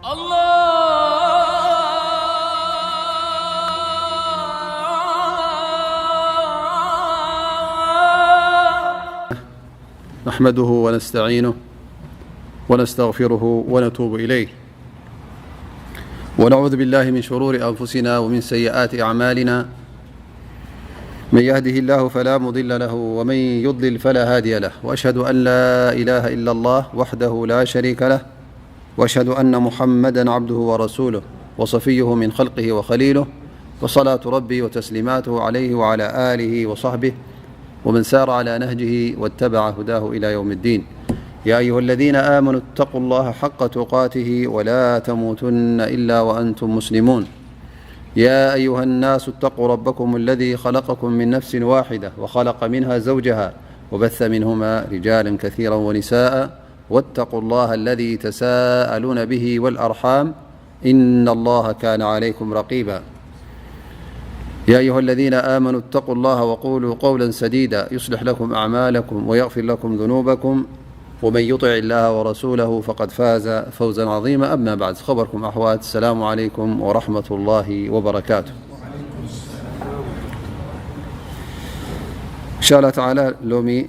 الله. نحمده ونستعينه ونستغفره ونتوب إليه، ونعوذ بالله من شرور أنفسنا ومن سيئات أعمالنا. من يهده الله فلا مضل له، ومن يضلل فلا هادي له، وأشهد أن لا إله إلا الله وحده لا شريك له، وأشهد أن محمدا عبده ورسوله وصفيه من خلقه وخليله، وصلاة ربي وتسليماته عليه وعلى آله وصحبه ومن سار على نهجه واتبع هداه إلى يوم الدين. يا أيها الذين آمنوا اتقوا الله حق تقاته ولا تموتن إلا وأنتم مسلمون. يا أيها الناس اتقوا ربكم الذي خلقكم من نفس واحدة وخلق منها زوجها وبث منهما رجالا كثيرا ونساء، واتقوا الله الذي تساءلون به والأرحام، إن الله كان عليكم رقيبا. يا أيها الذين آمنوا اتقوا الله وقولوا قولا سديدا يصلح لكم أعمالكم ويغفر لكم ذنوبكم، ومن يطع الله ورسوله فقد فاز فوزا عظيما. أما بعد، خبركم أحوات، السلام عليكم ورحمة الله وبركاته. إن شاء الله تعالى، لومي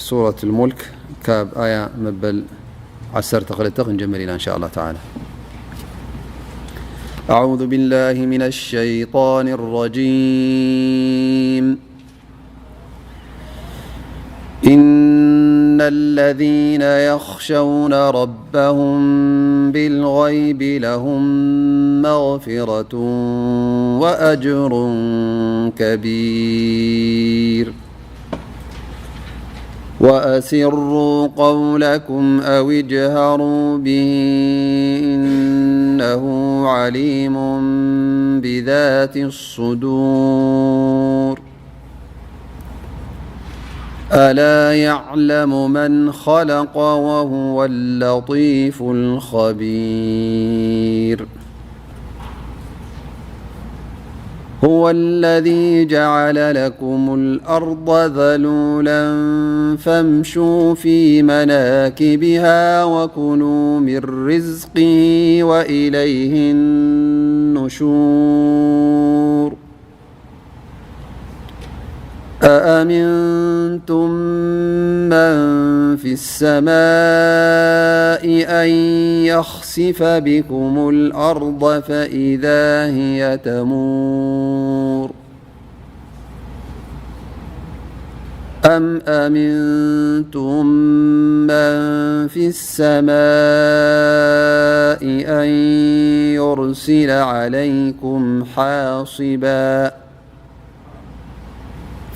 ሱረት ሙልክ ካብ ኣያ መበል ዓሰርተ ክልተ ክንጀምር ኢና፣ እንሻ ኣላህ ተዓላ። أعوذ بالله من الشيطان الرجيم. إن الذين يخشون ربهم بالغيب لهم مغفرة وأجر كبير. وأسروا قولكم أو اجهروا به إنه عليم بذات الصدور. ألا يعلم من خلق وهو اللطيف الخبير. هو الذي جعل لكم الأرض ذلولا فامشوا في مناكبها وكلوا من رزقه وإليه النشور. أأمنتم من في السماء أن يخسف بكم الأرض فإذا هي تمور. أم أمنتم من في السماء أن يرسل عليكم حاصبا.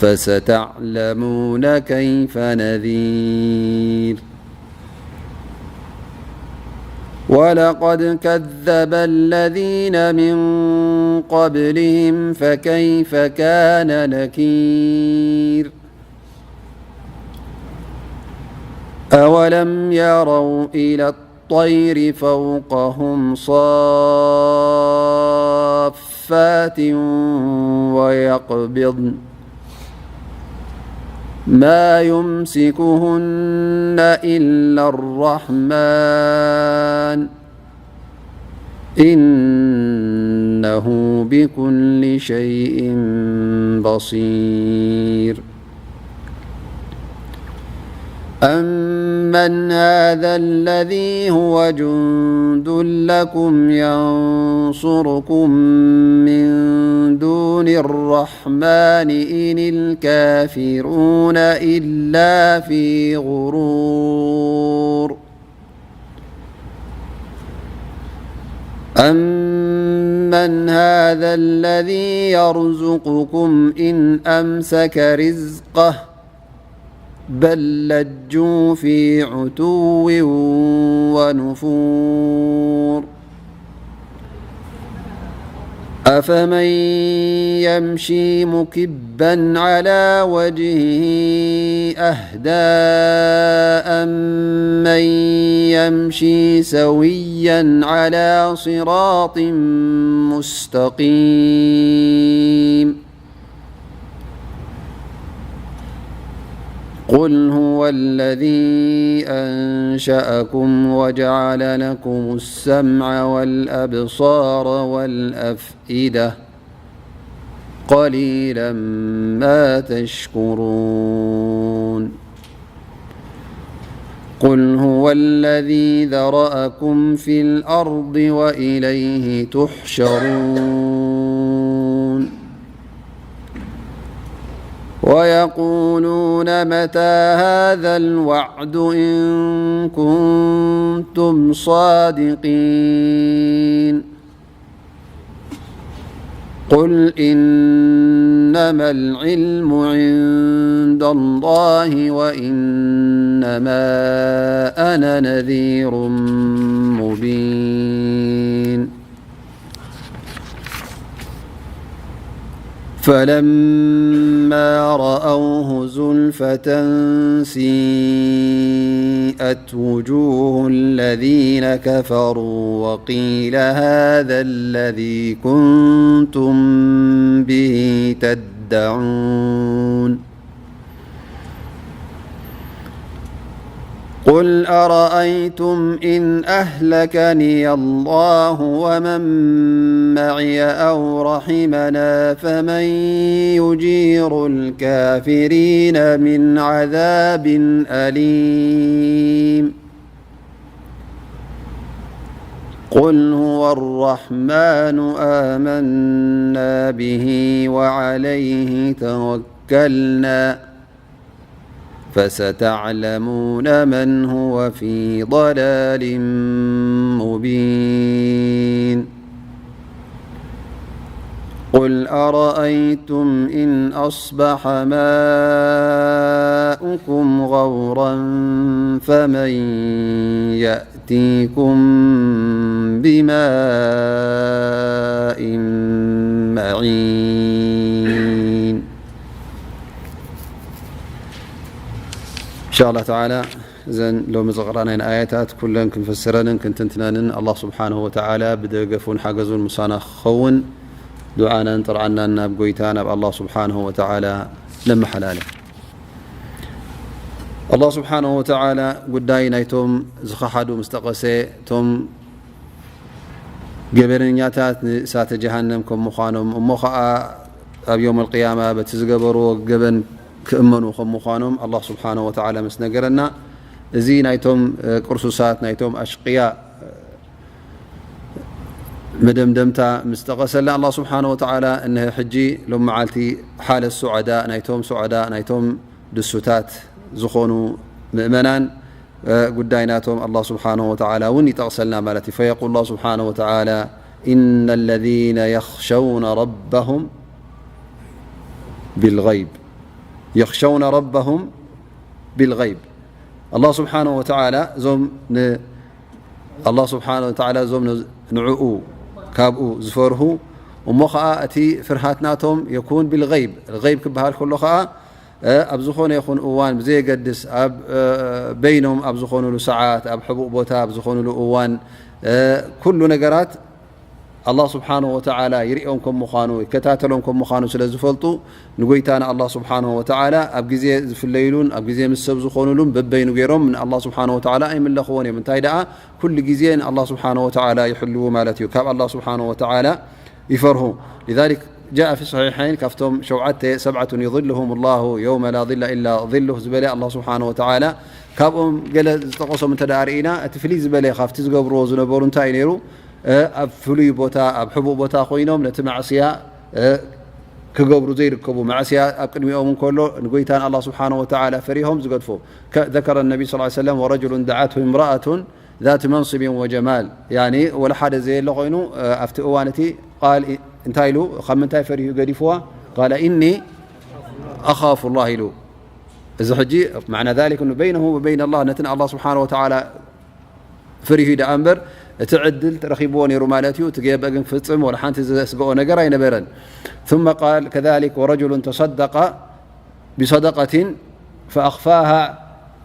فستعلمون كيف نذير. ولقد كذب الذين من قبلهم فكيف كان نكير. أولم يروا إلى الطير فوقهم صافات ويقبضن ما يمسكهن إلا الرحمن إنه بكل شيء بصير. أمن هذا الذي هو جند لكم ينصركم من دون الرحمن إن الكافرون إلا في غرور. أمن هذا الذي يرزقكم إن أمسك رزقه بل لجوا في عتو ونفور. أفمن يمشي مكبا على وجهه أهدى أمن يمشي سويا على صراط مستقيم. قل هو الذي أنشأكم وجعل لكم السمع والأبصار والأفئدة، قليلا ما تشكرون. قل هو الذي ذرأكم في الأرض وإليه تحشرون. ويقولون متى هذا الوعد إن كنتم صادقين. قل إنما العلم عند الله وإنما أنا نذير مبين. فلما رأوه زلفة سيئت وجوه الذين كفروا وقيل هذا الذي كنتم به تدعون. قل أرأيتم إن أهلكني الله ومن معي أو رحمنا فمن يجير الكافرين من عذاب أليم. قل هو الرحمن آمنا به وعليه توكلنا فستعلمون من هو في ضلال مبين. قل أرأيتم إن أصبح ماؤكم غورا فمن يأتيكم بماء معين. إن شاء الله تعالى እዘን ሎሚ ዘቕራናይን ኣያታት ኩለን ክንፈስረንን ክንትንትነንን ኣላህ ስብሓንሁ ወተዓላ ብደገፉን ሓገዙን ምሳና ክኸውን ዱዓናን ጥርዓናን ናብ ጎይታ ናብ ኣላህ ስብሓንሁ ወተዓላ ነመሓላልፍ። ኣላህ ስብሓንሁ ወተዓላ ጉዳይ ናይቶም ዝኸሓዱ ምስ ጠቐሰ፣ እቶም ገበነኛታት ንእሳተ ጀሃነም ከም ምዃኖም፣ እሞ ኸዓ ኣብ የውም ኣልቅያማ በቲ ዝገበርዎ ገበን ክእመኑ ከም ምዃኖም ኣላህ ስብሓንሁ ወተዓላ ምስ ነገረና፣ እዚ ናይቶም፣ እ፣ ቅርሱሳት፣ ናይቶም ኣሽቅያ፣ እ፣ መደምደምታ ምስ ጠቐሰልና፣ ኣላህ ስብሓንሁ ወተዓላ፣ እነሀ ሕጂ ሎም መዓልቲ ሓለ ሱዐዳ፣ ናይቶም ሱዐዳ፣ ናይቶም ድሱታት ዝኾኑ ምእመናን፣ እ፣ ጉዳይ ናቶም ኣላህ ስብሓንሁ ወተዓላ እውን ይጠቕሰልና ማለት እዩ። فيقول الله سبحانه وتعالى: إن الذين يخشون ربهم بالغيب، يخشون ربهم بالغيب. ኣላህ ስብሓንሁ ወተዓላ እዞም ን-፣ ኣላህ ስብሓንሁ ወተዓላ እዞም ን-፣ ንዕኡ ካብኡ ዝፈርሁ፣ እሞ ኸዓ እቲ ፍርሃት ናቶም የኩን ቢልገይብ። ገይብ ክበሃል ከሎ ኸዓ እ፣ ኣብ ዝኾነ ይኹን እዋን ብዘየገድስ፣ ኣብ፣ እ፣ በይኖም ኣብ ዝኾኑሉ ሰዓት፣ ኣብ ሕቡእ ቦታ ኣብ ዝኾኑሉ እዋን፣ እ፣ ኩሉ ነገራት ኣላህ ስብሓንሁ ወተዓላ ይርእዮም ከም ምዃኑ፣ ይከታተሎም ከም ምዃኑ ስለ ዝፈልጡ፣ ንጎይታ ንኣላህ ስብሓንሁ ወተዓላ ኣብ ግዜ ዝፍለይሉን ኣብ ግዜ ምስ ሰብ ዝኾኑሉን በበይኑ ገይሮም ንኣላህ ስብሓንሁ ወተዓላ ኣይምለኽዎን እዮም። እንታይ ደኣ፣ ኩሉ ግዜ ንኣላህ ስብሓንሁ ወተዓላ ይሕልዉ ማለት እዩ። ካብ ኣላህ ስብሓንሁ ወተዓላ ይፈርሁ። لذلك جاء في الصحيحين ካብቶም ሸውዓተ፣ سبعة يظلهم الله يوم لا ظل إلا ظله ዝበለ ኣላህ ስብሓንሁ ወተዓላ፣ ካብኦም ገለ ዝጠቐሶም እንተ ደኣ ርኢና፣ እቲ ፍልይ ዝበለ ካብቲ ዝገብርዎ ዝነበሩ እንታይ እዩ ነይሩ? እ፣ ኣብ ፍሉይ ቦታ፣ ኣብ ሕቡእ ቦታ ኮይኖም ነቲ ማዕስያ፣ እ፣ ክገብሩ ዘይርከቡ፣ ማዕስያ ኣብ ቅድሚኦም እንከሎ ንጎይታን ኣላህ ስብሓንሁ ወተዓላ ፈሪሆም ዝገድፉ። ከ-፣ ذكر النبي صلى الله عليه وسلم: ورجل دعته امرأة ذات منصب وجمال، ያኒ ወላ ሓደ ዘየለ ኮይኑ፣ እ፣ ኣብቲ እዋን እቲ ቃል ኢ-፣ እንታይ ኢሉ፣ ካብ ምንታይ ፈሪሁ ገዲፍዋ? قال: إني أخاف الله ኢሉ። እዚ ሕጂ معنى ذلك أنه بينه وبين الله፣ ነቲ ንኣላህ ስብሓንሁ ወተዓላ ፈሪሁ ደኣ እምበር፣ እቲ ዕድል ረኺብዎ ነይሩ ማለት እዩ። እቲ ገበ ግን ክፍጽም ወላ ሓንቲ ዘስግኦ ነገር ኣይነበረን። ثم قال: كذلك ورجل تصدق بصدقة فأخفاها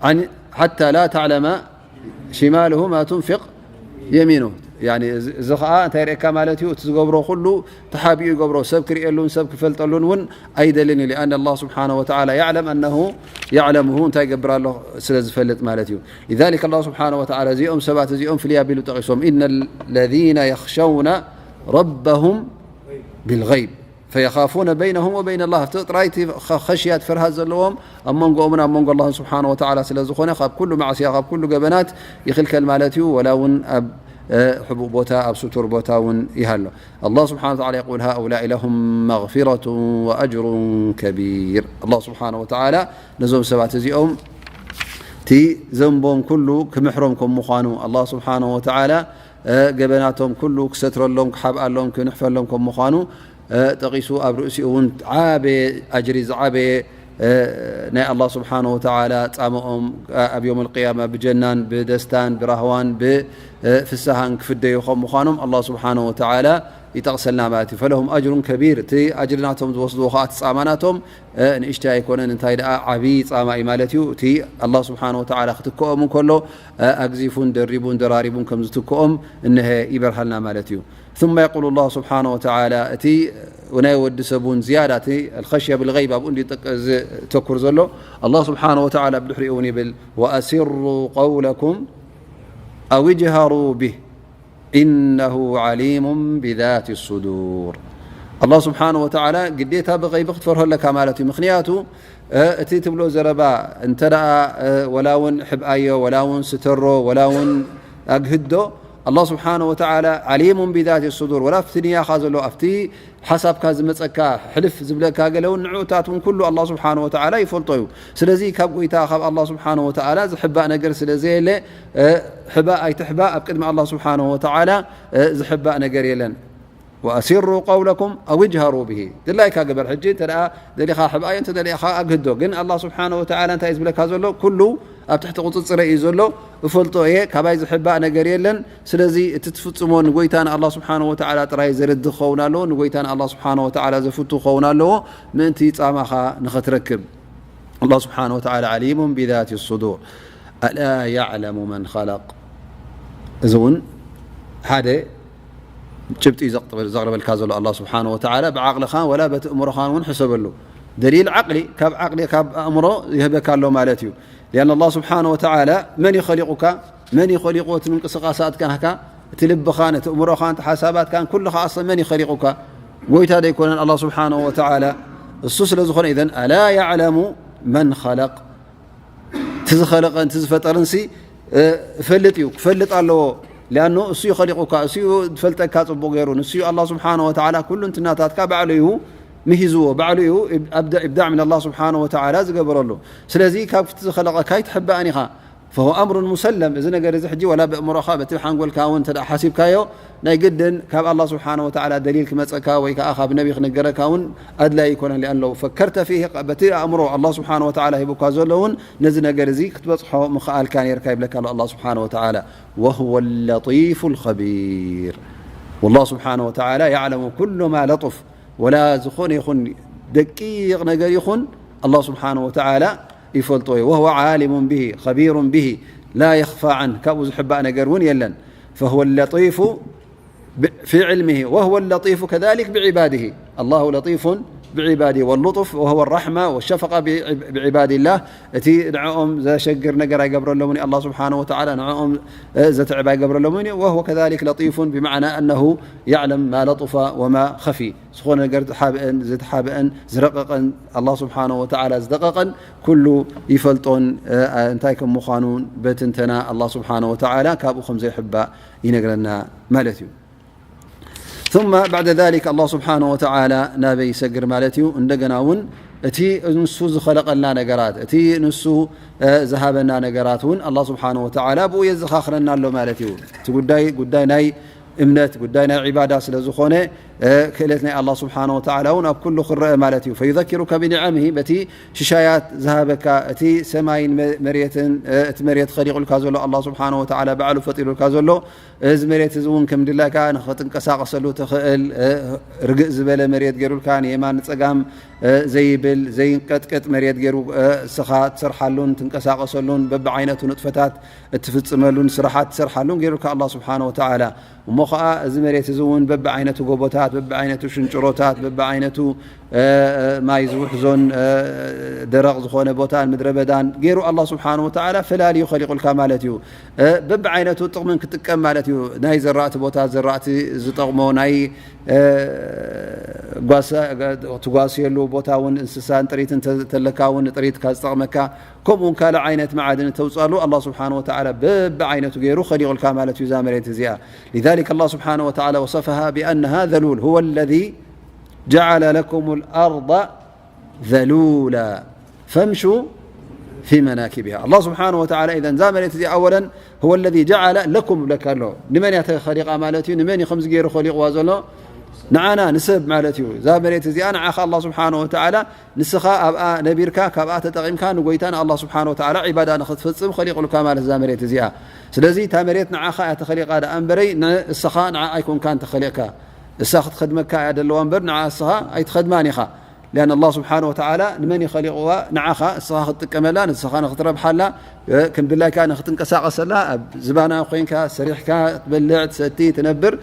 عن، حتى لا تعلم شماله ما تنفق يمينه. ያኒ እዚ እዚ ኸዓ እንታይ የርእየካ ማለት እዩ? እቲ ዝገብሮ ኩሉ ተሓቢኡ ይገብሮ፣ ሰብ ክርእየሉን ሰብ ክፈልጠሉን እውን ኣይደልን እዩ። لأن الله سبحانه وتعالى يعلم أنه يعلمه፣ እንታይ ይገብር ኣሎ ስለ ዝፈልጥ ማለት እዩ። لذلك الله سبحانه وتعالى እዚኦም ሰባት እዚኦም ፍልይ ኣቢሉ ጠቒሶም፣ إن الذين يخشون ربهم بالغيب فيخافون بينهم وبين الله። ኣብቲ ጥራይ እቲ ኸ-፣ ኸሽያ፣ እቲ ፍርሃት ዘለዎም ኣብ መንጎኦምን ኣብ መንጎ ኣላህን ስብሓነ ወተዓላ ስለ ዝኾነ፣ ካብ ኩሉ ማዕስያ፣ ካብ ኩሉ ገበናት ይኽልከል ማለት እዩ። ወላ እውን ኣብ፣ እ፣ ሕቡእ ቦታ፣ ኣብ ስቱር ቦታ እውን ይሃሎ። ኣላህ ስብሓነ ወተዓላ የቁል፣ ሃኡላኢ ለሁም መግፊረቱ ወኣጅሩን ከቢር። ኣላህ ስብሓነ ወተዓላ ነዞም ሰባት እዚኦም እቲ ዘንቦም ኩሉ ክምሕሮም ከም ምዃኑ፣ ኣላህ ስብሓነ ወተዓላ፣ እ፣ ገበናቶም ኩሉ ክሰትረሎም፣ ክሓብኣሎም፣ ክንሕፈሎም ከም ምዃኑ፣ እ፣ ጠቒሱ፣ ኣብ ርእሲኡ እውን ዓበየ ኣጅሪ፣ ዝዓበየ፣ እ፣ ናይ ኣላህ ስብሓነ ወተዓላ ጻምኦም፣ እ፣ ኣብ የውመል ቅያማ ብጀናን ብደስታን ብራህዋን ብ-፣ እ፣ ፍስሃን ክፍደዩ ከም ምዃኖም ኣላህ ስብሓነ ወተዓላ ይጠቕሰልና ማለት እዩ። ፈለሁም ኣጅሩን ከቢር፣ እቲ ኣጅሪ ናቶም ዝወስድዎ ኸዓ፣ እቲ ጻማ ናቶም፣ እ፣ ንእሽተይ ኣይኮነን፣ እንታይ ደኣ ዓብዪ ጻማ እዩ ማለት እዩ። እቲ ኣላህ ስብሓነ ወተዓላ ክትክኦም እንከሎ፣ እ፣ ኣግዚፉን ደሪቡን ደራሪቡን ከም ዝትክኦም እነሀ ይበርሃልና ማለት እዩ። ثم يقول الله سبحانه وتعالى، እቲ ናይ ወዲ ሰብ እውን ዝያዳ እቲ الخشية بالغيب ኣብኡ እንዲ ጠቅ-፣ ዝተኩር ዘሎ፣ ኣላህ ስብሓነ ወተዓላ ብድሕሪኡ እውን ይብል፣ وأسروا قولكم أو اجهروا به إنه عليم بذات الصدور። ኣላህ ስብሓነ ወተዓላ ግዴታ ብغይቢ ክትፈርሆ ኣለካ ማለት እዩ። ምኽንያቱ፣ እ፣ እቲ ትብሎ ዘረባ እንተ ደኣ፣ እ፣ ወላ እውን ሕብኣዮ፣ ወላ እውን ስተሮ፣ ወላ እውን ኣግህዶ፣ ኣላህ ስብሓነ ወተዓላ ዓሊሙን ቢዛቲ ሱዱር፣ ወላ ኣብቲ ንያኻ ዘሎ፣ ኣብቲ ሓሳብካ ዝመጸካ፣ ሕልፍ ዝብለካ ገለ እውን፣ ንዕኡታት እውን ኩሉ ኣላህ ስብሓነ ወተዓላ ይፈልጦ እዩ። ስለዚ ካብ ጎይታ፣ ካብ ኣላህ ስብሓነ ወተዓላ ዝሕባእ ነገር ስለ ዘየለ፣ እ፣ ሕባእ ኣይትሕባእ፣ ኣብ ቅድሚ ኣላህ ስብሓነ ወተዓላ፣ እ፣ ዝሕባእ ነገር የለን። وأسروا قولكم أو اجهروا به። ድላይካ ግበር። ሕጂ እንተ ደኣ ደሊኻ ሕብኣዮ፣ እንተ ደሊኻ ኣግህዶ። ግን ኣላህ ስብሓነ ወተዓላ እንታይ እዩ ዝብለካ ዘሎ? ኩሉ ኣብ ትሕቲ ቁጽጽረ እዩ ዘሎ፣ እፈልጦ እየ፣ ካባይ ዝሕባእ ነገር የለን። ስለዚ እቲ ትፍጽሞ ንጎይታ ንኣላህ ስብሓነ ወተዓላ ጥራይ ዘርድእ ክኸውን ኣለዎ፣ ንጎይታ ንኣላህ ስብሓነ ወተዓላ ዘፍቱ ክኸውን ኣለዎ፣ ምእንቲ ጻማኻ ንኸትረክብ። ኣላህ ስብሓነ ወተዓላ ዓሊሙን ቢዛቲ ሱዱር። ኣላ ያዕለሙ መን ኸለቅ። እዚ እውን ሓደ ጭብጢ ዘቕጥብል-፣ ዘቕርበልካ ዘሎ ኣላህ ስብሓነ ወተዓላ፣ ብዓቕልኻን ወላ በቲ እምሮኻን እውን ሕሰበሉ። ደሊል ዓቕሊ፣ ካብ ዓቕሊ፣ ካብ ኣእምሮ ይህበካ ኣሎ ማለት እዩ። ሊኣን ኣላህ ስብሓነ ወተዓላ መን እዩ ኸሊቑካ? መን እዩ ኸሊቑ እቲ ምንቅስቓሳትካን፣ እቲ ልብኻን፣ እቲ እምሮኻን፣ እቲ ሓሳባትካን፣ ኩሉ ኸዓ መን እዩ ኸሊቑካ? ጎይታ ዶ ኣይኮነን ኣላህ ስብሓነ ወተዓላ? እሱ ስለ ዝኾነ፣ ኢዘን ኣላ ያዕለሙ መን ኸለቅ፣ እቲ ዝኸለቐን እቲ ዝፈጠርንሲ፣ እ፣ እፈልጥ እዩ፣ ክፈልጥ ኣለዎ። ሊኣኑ እሱ እዩ ኸሊቑካ፣ እሱ እዩ ዝፈልጠካ ጽቡቕ ገይሩ። ንሱ እዩ ኣላህ ስብሓነ ወተዓላ፣ ኩሉ እንትናታትካ ባዕሉ እዩ ምሂዝዎ፣ ባዕሉ እዩ ኢብ-፣ ኣብዳ-፣ ኢብዳዕ ምን ኣላህ ስብሓነ ወተዓላ ዝገበረሉ። ስለዚ ካብቲ ዝኸለቐካ ኣይትሕባእን ኢኻ። ፈሁወ ኣምሩን ሙሰለም። እዚ ነገር እዚ ሕጂ ዋላ ብእምሮኻ፣ በቲ ሓንጎልካ እውን እንተ ደኣ ሓሲብካዮ፣ ናይ ግድን ካብ ኣላህ ስብሓነ ወተዓላ ደሊል ክመጸካ ወይ ከኣ ካብ ነቢ ክነገረካ እውን ኣድላይ ኣይኮነን። ሊኣነሁ ፈከርተ ፊህ፣ በቲ ኣእምሮ ኣላህ ስብሓነ ወተዓላ ሂቡካ ዘሎ እውን ነዚ ነገር እዚ ክትበጽሖ ምኽኣልካ ነይርካ ይብለካ ኣሎ ኣላህ ስብሓነ ወተዓላ። ወሁወ ለጢፉ ልኸቢር። ወላህ ስብሓነ ወተዓላ ያዕለሙ ኩሉ ማ ለጡፍ። ወላ ዝኾነ ይኹን ደቂቕ ነገር ይኹን ኣላህ ስብሓነ ወተዓላ ይፈልጦ እዩ። ወሁወ ዓሊሙን ብሂ ኸቢሩን ብሂ ላ የኽፋ ዓንህ፣ ካብኡ ዝሕባእ ነገር እውን የለን። ፈሁወ ለጢፉ ብ-፣ ፊ ዕልሚሂ ወሁወ ለጢፉ ከዛሊክ ብዒባዲሂ። ኣላሁ ለጢፉን ብዒባዲሂ ወሉጡፍ ወሁወ ራሕማ ወሸፈቃ ብዒ-፣ ብዒባዲላህ። እቲ ንዕኦም ዘሸግር ነገር ኣይገብረሎምን እዩ ኣላህ ስብሓነ ወተዓላ፣ ንዕኦም፣ እ፣ ዘትዕብ ኣይገብረሎምን እዩ። ወሁወ ከዛሊክ ለጢፉን ብመዕና ኣነሁ ያዕለም ማ ለጡፈ ወማ ኸፊ። ዝኾነ ነገር ዝሓብአን ዝተሓብአን ዝረቐቐን ኣላህ ስብሓነ ወተዓላ ዝደቐቐን ኩሉ ይፈልጦን፣ እ፣ እንታይ ከም ምዃኑ በትንተና ኣላህ ስብሓነ ወተዓላ ካብኡ ከም ዘይሕባእ ይነግረና ማለት እዩ። ثم بعد ذلك ኣላህ ስብሓነ ወተዓላ ናበይ ይሰግር ማለት እዩ? እንደገና እውን እቲ ንሱ ዝኸለቐልና ነገራት፣ እቲ ንሱ፣ እ፣ ዝሃበና ነገራት እውን ኣላህ ስብሓነ ወተዓላ ብኡ የዘኻኽረና ኣሎ ማለት እዩ። እቲ ጉዳይ፣ ጉዳይ ናይ እምነት፣ ጉዳይ ናይ ዒባዳ ስለ ዝኾነ፣ ክእለት ናይ ኣላ ስብሓን ወተዓላ እውን ኣብ ኩሉ ክረአ ማለት እዩ። ፈዩዘኪሩካ ብኒዓምሂ፣ በቲ ሽሻያት ዝሃበካ፣ እቲ ሰማይን መ-፣ መሬትን፣ እቲ መሬት ኸሊቑልካ ዘሎ ኣላ ስብሓን ወተዓላ ባዕሉ ፈጢሩልካ ዘሎ፣ እዚ መሬት እዚ እውን ከም ድላይካ ንኽትንቀሳቐሰሉ ትኽእል፣ ርግእ ዝበለ መሬት ገይሩልካ፣ ንየማን ንጸጋም ዘይብል ዘይንቀጥቅጥ መሬት ገይሩ፣ እስኻ ትሰርሓሉን ትንቀሳቐሰሉን፣ በብዓይነቱ ንጥፈታት እትፍጽመሉን ስራሓት ትሰርሓሉን ገይሩልካ ኣላ ስብሓን ወተዓላ። እሞ ኸዓ እዚ መሬት እዚ እውን በብዓይነቱ ጎቦታት፣ በብዓይነቱ ሽንጭሮታት፣ በብዓይነቱ፣ እ፣ እ፣ ማይ ዝውሕዞን፣ እ፣ ደረቕ ዝኾነ ቦታን ምድረ በዳን ገይሩ ኣላ ስብሓን ወተዓላ ፈላልዩ ኸሊቑልካ ማለት እዩ። እ፣ በብዓይነቱ ጥቕምን ክጥቀም ማለት እዩ። ናይ ዘራእቲ ቦታ ዘራእቲ ዝጠቕሞ፣ ናይ፣ እ፣ ጓሳ-፣ ትጓስየሉ ቦታ እውን እንስሳን ጥሪትን ተ-፣ ተለካ እውን ንጥሪትካ ዝጠቕመካ፣ ከምኡ እውን ካልእ ዓይነት መዓድን እተውፅኣሉ ኣላ ስብሓን ወተዓላ በብዓይነቱ ገይሩ ኸሊቑልካ ማለት እዩ እዛ መሬት እዚኣ። لذلك الله سبحانه وتعالى وصفها بأنها ذلول، هو الذي جعل لكم الأرض ذلولا فامشوا في مناكبها. ኣላ ስብሓን ወተዓላ ኢዘን እዛ መሬት እዚኣ ኣወለን هو الذي جعل لكم ይብለካ ኣሎ። ንመን እያ ተኸሊቓ ማለት እዩ? ንመን እዩ ከምዚ ገይሩ ኸሊቕዋ ዘሎ? ንዓና ንሰብ ማለት እዩ። እዛ መሬት እዚኣ ንዓኻ ኣላ ስብሓን ወተዓላ ንስኻ ኣብኣ ነቢርካ፣ ካብኣ ተጠቒምካ ንጎይታ ንኣላ ስብሓን ወተዓላ ዒባዳ ንኽትፍጽም ኸሊቑልካ ማለት እዛ መሬት እዚኣ። ስለዚ እታ መሬት ንዓኻ እያ ተኸሊቓ ደኣ እምበረይ ንእስኻ ንዓ ኣይኮንካን ተኸሊቕካ። እሳ ክትኸድመካ እያ ደለዋ እምበር ንዓ እስኻ ኣይትኸድማን ኢኻ። ሊኣን ኣላ ስብሓን ወተዓላ ንመን ይኸሊቕዋ? ንዓኻ፣ እስኻ ክትጥቀመላ፣ ንስኻ ንኽትረብሓላ፣ እ፣ ከም ድላይካ ንኽትንቀሳቐሰላ፣ ኣብ ዝባና ኮይንካ ሰሪሕካ ትበልዕ፣ ትሰቲ፣ ትነብር።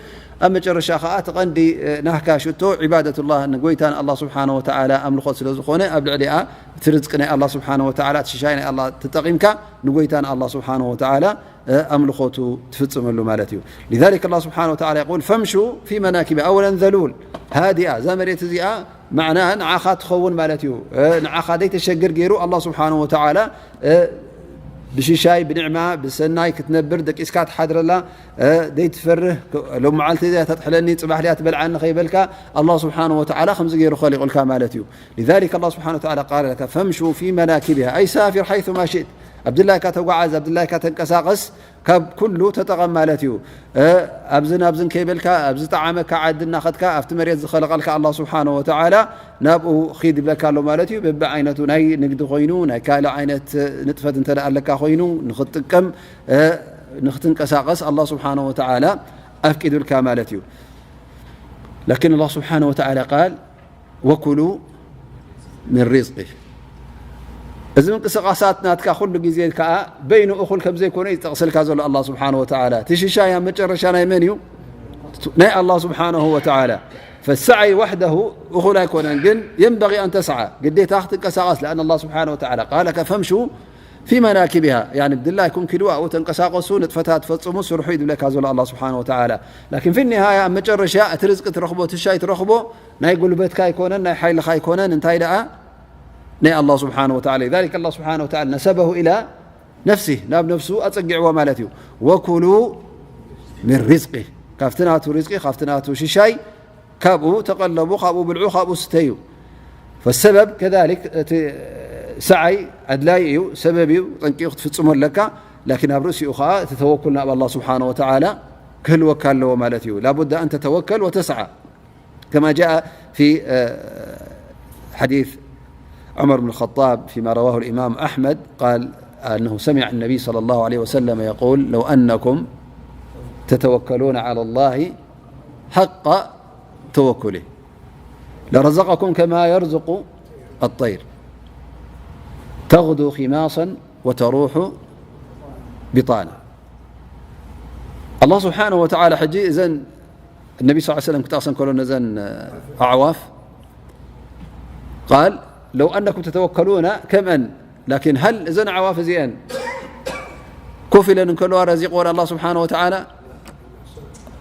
ኣብ መጨረሻ ኸዓ እቲ ቀንዲ፣ እ፣ ናህካ ሽቶ ዒባደቱላህ ንጎይታ ንኣላ ስብሓን ወተዓላ ኣምልኾት ስለ ዝኾነ ኣብ ልዕሊኣ እቲ ርዝቂ ናይ ኣላ ስብሓን ወተዓላ፣ እቲ ሽሻይ ናይ ኣላ ተጠቒምካ ንጎይታ ንኣላ ስብሓን ወተዓላ፣ እ፣ ኣምልኾቱ ትፍጽመሉ ማለት እዩ። لذلك الله سبحانه وتعالى يقول فامشوا في مناكبها أولا ذلول هادئة እዛ መሬት እዚኣ ማዕና ንዓኻ ትኸውን ማለት እዩ። እ፣ ንዓኻ ዘይተሸግር ገይሩ ኣላ ስብሓን ወተዓላ፣ እ፣ ብሽሻይ ብንዕማ ብሰናይ ክትነብር ደቂስካ ትሓድረላ፣ እ፣ ዘይትፈርህ ክ-፣ ሎም መዓልቲ እዚኣ ተጥሕለኒ ጽባሕ ድያ ትበልዓኒ ከይበልካ ኣላ ስብሓን ወተዓላ ከምዚ ገይሩ ኸሊቑልካ ማለት እዩ። لذلك الله سبحانه وتعالى قال لك فامشوا في مناكبها أي سافر حيث ما شئت ኣብ ድላይካ ተጓዓዝ ኣብ ድላይካ ተንቀሳቐስ ካብ ኩሉ ተጠቐም ማለት እዩ። እ፣ ኣብዝን ኣብዝን ከይበልካ፣ ኣብ ዝጠዓመካ ዓዲ እናኸድካ፣ ኣብቲ መሬት ዝኸለቐልካ ኣላ ስብሓነ ወተዓላ ናብኡ ኺድ ይብለካ ኣሎ ማለት እዩ። በብዓይነቱ ናይ ንግዲ ኮይኑ፣ ናይ ካልእ ዓይነት ንጥፈት እንተ ደኣ ኣለካ ኮይኑ፣ ንኽትጥቀም፣ እ፣ ንኽትንቀሳቐስ ኣላ ስብሓነ ወተዓላ ኣፍቂዱልካ ማለት እዩ። ላኪን ኣላ ስብሓነ ወተዓላ ቃል ወኩሉ ምን ሪዝቂ። እዚ ምንቅስቃሳት ናትካ ኩሉ ግዜ ከኣ በይኑ እኹል ከም ዘይኮነ እዩ ዝጠቕሰልካ ዘሎ ኣላህ ስብሓነሁ ወተዓላ። እቲ ሽሻይ ኣብ መጨረሻ ናይ መን እዩ? ናይ ኣላህ ስብሓነሁ ወተዓላ። ፈሳዕይ ዋሕደሁ እኹል ኣይኮነን፣ ግን የንበጊ ኣን ተስዓ፣ ግዴታ ክትንቀሳቐስ። ለኣን ኣላህ ስብሓነሁ ወተዓላ ቃለ ከ ፈምሹ ፊ መናኪቢሃ፣ ያኒ ብድላይኩም ኪዱ ኣብኡ ተንቀሳቐሱ፣ ንጥፈታት ፈጽሙ፣ ስርሑ እዩ ዝብለካ ዘሎ ኣላህ ስብሓነሁ ወተዓላ። ላኪን ፊ ኒሃያ ኣብ መጨረሻ እቲ ርዝቂ ትረኽቦ፣ እቲ ሽሻይ ትረኽቦ ናይ ጉልበትካ ኣይኮነን፣ ናይ ሓይልኻ ኣይኮነን። እንታይ ደኣ? ናይ ኣላህ ስብሓነሁ ወተዓላ። ذلك ኣላህ ስብሓነሁ ወተዓላ ነሰበሁ ኢላ ነፍሲህ፣ ናብ ነፍሱ ኣጸጊዕዎ ማለት እዩ። ወኩሉ ሚን ሪዝቂ፣ ካብቲ ናቱ ሪዝቂ፣ ካብቲ ናቱ ሽሻይ፣ ካብኡ ተቐለቡ፣ ካብኡ ብልዑ፣ ካብኡ ስተዩ። ፈሰበብ ከዛሊክ፣ እቲ ሰዓይ ኣድላይ እዩ፣ ሰበብ እዩ፣ ጠንቂኡ ክትፍጽሞ ኣለካ። ላኪን ኣብ ርእሲኡ ኸዓ እቲ ተወኩል ናብ ኣላህ ስብሓነሁ ወተዓላ ክህልወካ ኣለዎ ማለት እዩ። ላቡዳ ኣን ተተወከል ወተስዓ። كما جاء في، آه، حديث عمر بن الخطاب فيما رواه الإمام أحمد، قال أنه سمع النبي صلى الله عليه وسلم يقول: "لو أنكم تتوكلون على الله حق توكله لرزقكم كما يرزق الطير تغدو خماصا وتروح بطانا." ኣላህ ስብሓነሁ ወተዓላ ሕጂ እዘን ነቢ ስ ሰለም ክጠቕሰን ከሎ ነዘን ኣዕዋፍ ቃል ለው ኣነኩም ተተወከሉና ከምአን፣ ላኪን ሀል እዘን ኣዕዋፍ እዚአን ኮፍ ኢለን እንከለዋ ረዚቕወን ኣላህ ስብሓነሁ ወተዓላ?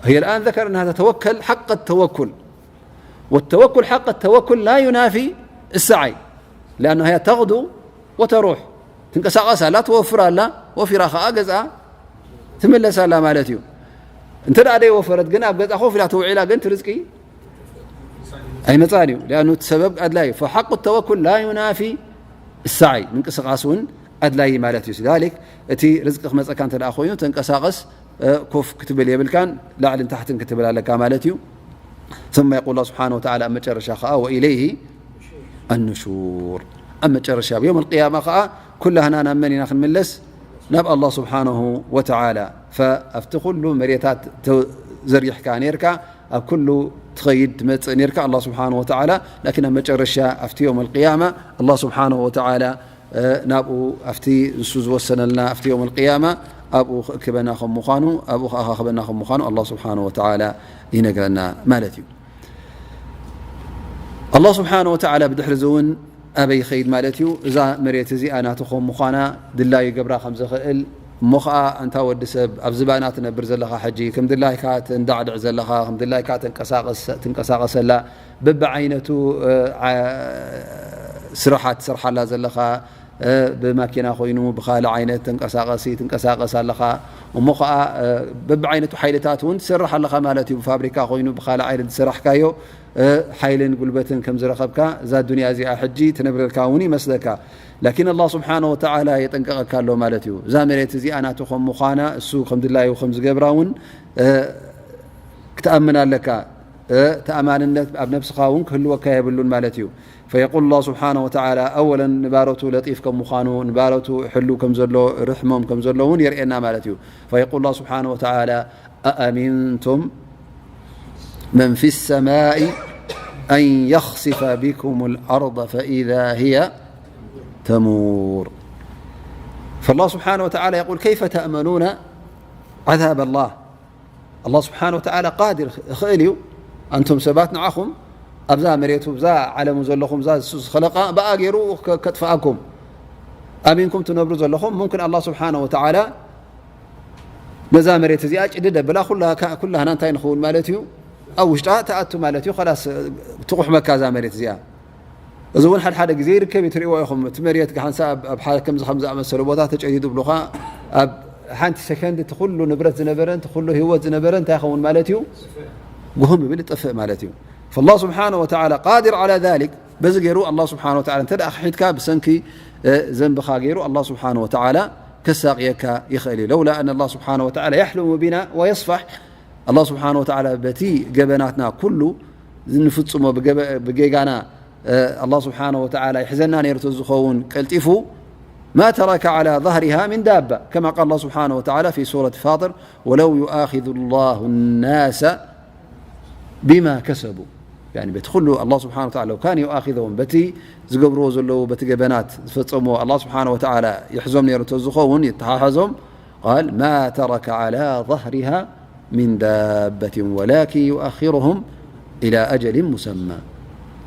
هي الآن ذكر أنها تتوكل حق التوكل. والتوكل حق التوكل لا ينافي السعي، لأنها هي تغدو وتروح، ትንቀሳቐስ ኣላ፣ ትወፍር ኣላ፣ ወፊራ ኸዓ ገዝኣ ትምለስ ኣላ ማለት እዩ። እንተ ደኣ ደይወፈረት ግን ኣብ ገዝኣ ኮፍ ኢላ ተውዒላ ግን እቲ ርዝቂ ኣይመጽኣን እዩ። لأنه እቲ ሰበብ ኣድላይ እዩ። فحق التوكل لا ينافي السعي، ምንቅስቓስ እውን ኣድላይ ማለት እዩ። ذلك እቲ ርዝቂ ክመጸካ እንተ ደኣ ኮይኑ ተንቀሳቐስ፣ እ፣ ኮፍ ክትብል የብልካን ላዕልን ታሕትን ክትብል ኣለካ ማለት እዩ። ثم يقول الله سبحانه وتعالى ኣብ መጨረሻ ከኣ وإليه النشور ኣብ መጨረሻ ኣብ يوم القيامة ከኣ ኩላህና ናብ መን ኢና ክንምለስ ናብ الله سبحانه وتعالى فኣብቲ ኩሉ መሬታት ተዘሪሕካ ነርካ ኣብ ኩሉ ትኸይድ ትመጽእ ነርካ الله سبحانه وتعالى لكن ኣብ መጨረሻ ኣብቲ يوم القيامة الله سبحانه وتعالى ናብኡ ኣብቲ ንሱ ዝወሰነልና ኣብቲ يوم القيامة ኣብኡ ክእክበና ከም ምዃኑ ኣብኡ ክኣኻኽበና ከም ምዃኑ الله سبحانه وتعالى ይነግረና ማለት እዩ الله سبحانه وتعالى ብድሕሪ እዚ እውን ኣበይ ይኸይድ ማለት እዩ እዛ መሬት እዚኣ ናቱ ከም ምዃና ድላዩ ገብራ ከም ዝኽእል እሞ ኸዓ ኣንታ ወዲ ሰብ ኣብ ዝባና ትነብር ዘለኻ ሕጂ ከም ድላይካ ትንዳዕድዕ ዘለኻ ከም ድላይካ ትንቀሳቐሰላ በብዓይነቱ ስራሓት ትሰርሓላ ዘለኻ ብማኪና ኮይኑ ብካልእ ዓይነት ተንቀሳቀሲ ትንቀሳቀስ ኣለኻ እሞ ከዓ በብዓይነቱ ሓይልታት እውን ትሰርሕ ኣለኻ ማለት እዩ ብፋብሪካ ኮይኑ ብካልእ ዓይነት ዝሰራሕካዮ ሓይልን ጉልበትን ከም ዝረኸብካ እዛ ዱንያ እዚኣ ሕጂ ትነብረልካ እውን ይመስለካ ላኪን ኣላ ስብሓን ወተዓላ የጠንቀቀካ ኣሎ ማለት እዩ እዛ መሬት እዚኣ ናቱ ከም ምዃና እሱ ከም ድላዩ ከም ዝገብራ እውን ክትኣምን ኣለካ ተኣማንነት ኣብ ነብስኻ እውን ክህልወካ የብሉን ማለት እዩ فيقول الله سبحانه وتعالى أولا ንባሮቱ ለጢፍ ከም ምዃኑ ንባሮቱ ሕሉ ከም ዘሎ ርሕሞም ከም ዘሎ እውን የርእየና ማለት እዩ فيقول الله سبحانه وتعالى أأمنتم من في السماء أن يخسف بكم الأرض فإذا هي تمور فالله سبحانه وتعالى يقول كيف تأمنون عذاب الله ኣላ ስብሓን ወተዓላ ቃድር ይኽእል እዩ ኣንቱም ሰባት ንዓኹም ኣብዛ መሬቱ ብዛ ዓለሙ ዘለኹም ዛ እሱ ዝኸለቃ ብኣ ገይሩ ከጥፍኣኩም ኣሚንኩም ትነብሩ ዘለኹም ሙምክን ኣላ ስብሓን ወተዓላ ነዛ መሬት እዚኣ ጭድድ ኣብላ ኩላህና እንታይ ንኸውን ማለት እዩ ኣብ ውሽጣ ተኣቱ ማለት እዩ ላስ ትቑሕመካ እዛ መሬት እዚኣ እዚ እውን ሓደ ሓደ ግዜ ይርከብ እዩ ትሪእዎ ኢኹም እቲ መሬት ሓንሳ ኣብ ሓደ ከምዚ ከም ዝኣመሰሉ ቦታ ተጨዲዱ ብሉኻ ኣብ ሓንቲ ሰከንድ እቲ ኩሉ ንብረት ዝነበረ እቲ ኩሉ ህይወት ዝነበረ እንታይ ይኸውን ማለት እዩ ጉህም ይብል ይጠፍእ ማለት እዩ فالله سبحانه وتعالى قادر على ذلك በዚ ገይሩ ኣላ ስብሓን ወተዓላ እንተ ደኣ ክሒድካ ብሰንኪ ዘንብኻ ገይሩ ኣላ ስብሓን ወተዓላ ከሳቅየካ ይኽእል እዩ ለውላ ኣን ኣላ ስብሓን ወተዓላ የሕልሙ ቢና ወየስፋሕ ኣላ ስብሓን ወተዓላ በቲ ገበናትና ኩሉ ንፍጽሞ ብጌጋና ኣላ ስብሓን ወተዓላ ይሕዘና ነይሩ ተዝኸውን ቀልጢፉ ما ترك على ظهرها من دابة كما قال الله سبحانه وتعالى في سورة فاطر ولو يؤاخذ الله الناس بما كسبوا يعني በቲ ኩሉ ኣላ ስብሓን ወተዓላ لو كان يؤاخذهم በቲ ዝገብርዎ ዘለዉ በቲ ገበናት ዝፈጸምዎ ኣላ ስብሓን ወተዓላ ይሕዞም ነይሩ ተዝኸውን ይተሓሓዞም قال ما ترك على ظهرها من دابة ولكن يؤخرهم إلى أجل مسمى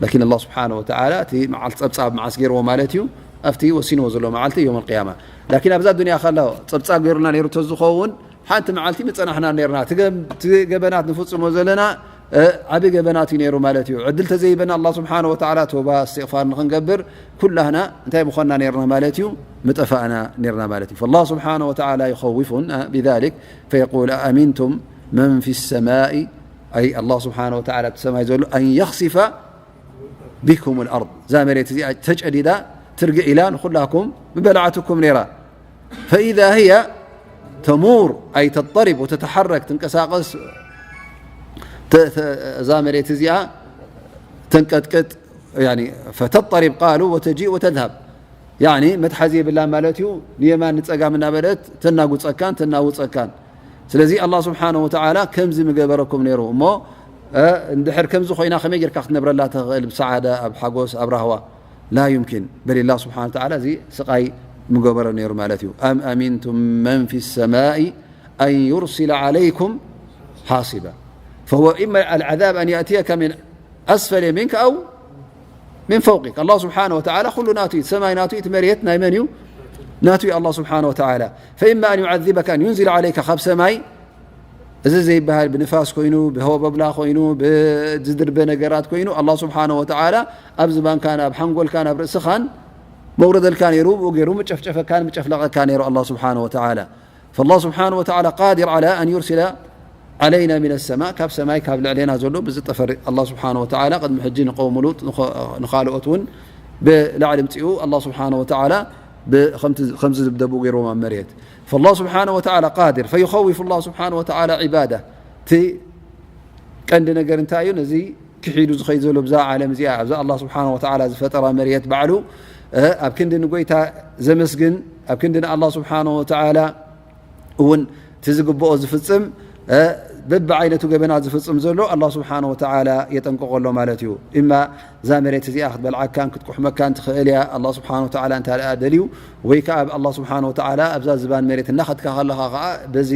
لكن الله سبحانه وتعالى እቲ መዓልቲ ጸብጻብ መዓስ ገይርዎ ማለት እዩ ኣብቲ ወሲንዎ ዘሎ መዓልቲ يوم القيامة لكن ኣብዛ ዱንያ ከሎ ጸብጻብ ገይሩና ነይሩ ተዝኸውን ሓንቲ መዓልቲ ምጸናሕና ነርና እቲ ገበናት ንፍጽሞ ዘለና ዓቢ ገበናት እዩ ነይሩ ማለት እዩ ዕድል ተዘይበና ኣላ ስብሓን ወተዓላ ቶባ እስትቕፋር ንክንገብር ኩላህና እንታይ ምኾንና ነርና ማለት እዩ ምጠፋእና ነርና ማለት እዩ فالله سبحانه وتعالى يخوفنا بذلك فيقول أأمنتم من في السماء أي الله سبحانه وتعالى ብቲ ሰማይ ዘሎ أن يخسف بكم الأرض እዛ መሬት እዚኣ ተጨዲዳ ትርግእ ኢላ ንኩላኩም ምበላዓትኩም ነይራ فإذا هي تمور أي تضطرب وتتحرك ትንቀሳቀስ እዛ መሬት እዚኣ ተንቀጥቅጥ فتضطرب قالوا وتجيء وتذهب ያኒ መትሓዚ የብላን ማለት እዩ ንየማን ንፀጋም እናበለት ተናጉፀካን ተናውፀካን ስለዚ ኣላ ስብሓን ወተዓላ ከምዚ ምገበረኩም ነይሩ እሞ እንድሕር ከምዚ ኮይና ከመይ ጌርካ ክትነብረላ ትኽእል ብሰዓዳ ኣብ ሓጎስ ኣብ ራህዋ ላ ዩምኪን በል ላ ስብሓን ወተዓላ እዚ ስቃይ ምገበረ ነይሩ ማለት እዩ ኣም ኣሚንቱም መን ፊ ሰማኢ ኣን ዩርሲለ ዓለይኩም ሓሲባ فهو إما العذاب أن يأتيك من أسفل منك أو من فوقك الله سبحانه وتعالى ኩሉ ናቱ እዩ ሰማይ ናቱ እዩ መሬት ናይ መን እዩ ናቱ እዩ الله سبحانه وتعالى فإما أن يعذبك أن ينزل عليك ካብ ሰማይ እዚ ዘይበሃል ብንፋስ ኮይኑ ብሆበብላ ኮይኑ ብዝድርበ ነገራት ኮይኑ الله سبحانه وتعالى ኣብ ዝባንካን ኣብ ሓንጎልካን ኣብ ርእስኻን መውረደልካ ነይሩ ብኡ ገይሩ ምጨፍጨፈካን ምጨፍለቐካ ነይሩ الله سبحانه وتعالى فالله سبحانه وتعالى قادر على أن يرسل علينا من السماء ካብ ሰማይ ካብ ልዕሌና ዘሎ ብዝጠፈር الله سبحانه وتعالى ቅድሚ ሕጂ ንቀውሚ ሉጥ ንኻልኦት እውን ብላዕሊ ምፅኡ الله سبحانه وتعالى ከምዚ ዝብደቡ ገይርዎም ኣብ መሬት فالله سبحانه وتعالى قادر فيخوف الله سبحانه وتعالى عباده ቀንዲ ነገር እንታይ እዩ? ነዚ ክሒዱ ዝኸይድ ዘሎ ብዛ ዓለም እዚኣ፣ ኣብዛ ኣላህ ስብሓነ ወተዓላ ዝፈጠራ መሬት ባዕሉ፣ እ፣ ኣብ ክንዲ ንጎይታ ዘመስግን፣ ኣብ ክንዲ ንኣላህ ስብሓነ ወተዓላ እውን እቲ ዝግብኦ ዝፍጽም፣ እ፣ በብዓይነቱ ገበናት ዝፍጽም ዘሎ ኣላህ ስብሓነ ወተዓላ የጠንቅቆ ኣሎ ማለት እዩ። እማ እዛ መሬት እዚኣ ክትበልዓካን ክትቁሕመካን ትኽእል እያ፣ ኣላህ ስብሓነ ወተዓላ እንተ ደኣ ደልዩ፣ ወይ ከኣ ኣብ ኣላህ ስብሓነ ወተዓላ ኣብዛ ዝባን መሬት እናኸድካ ከለኻ ከኣ በዚ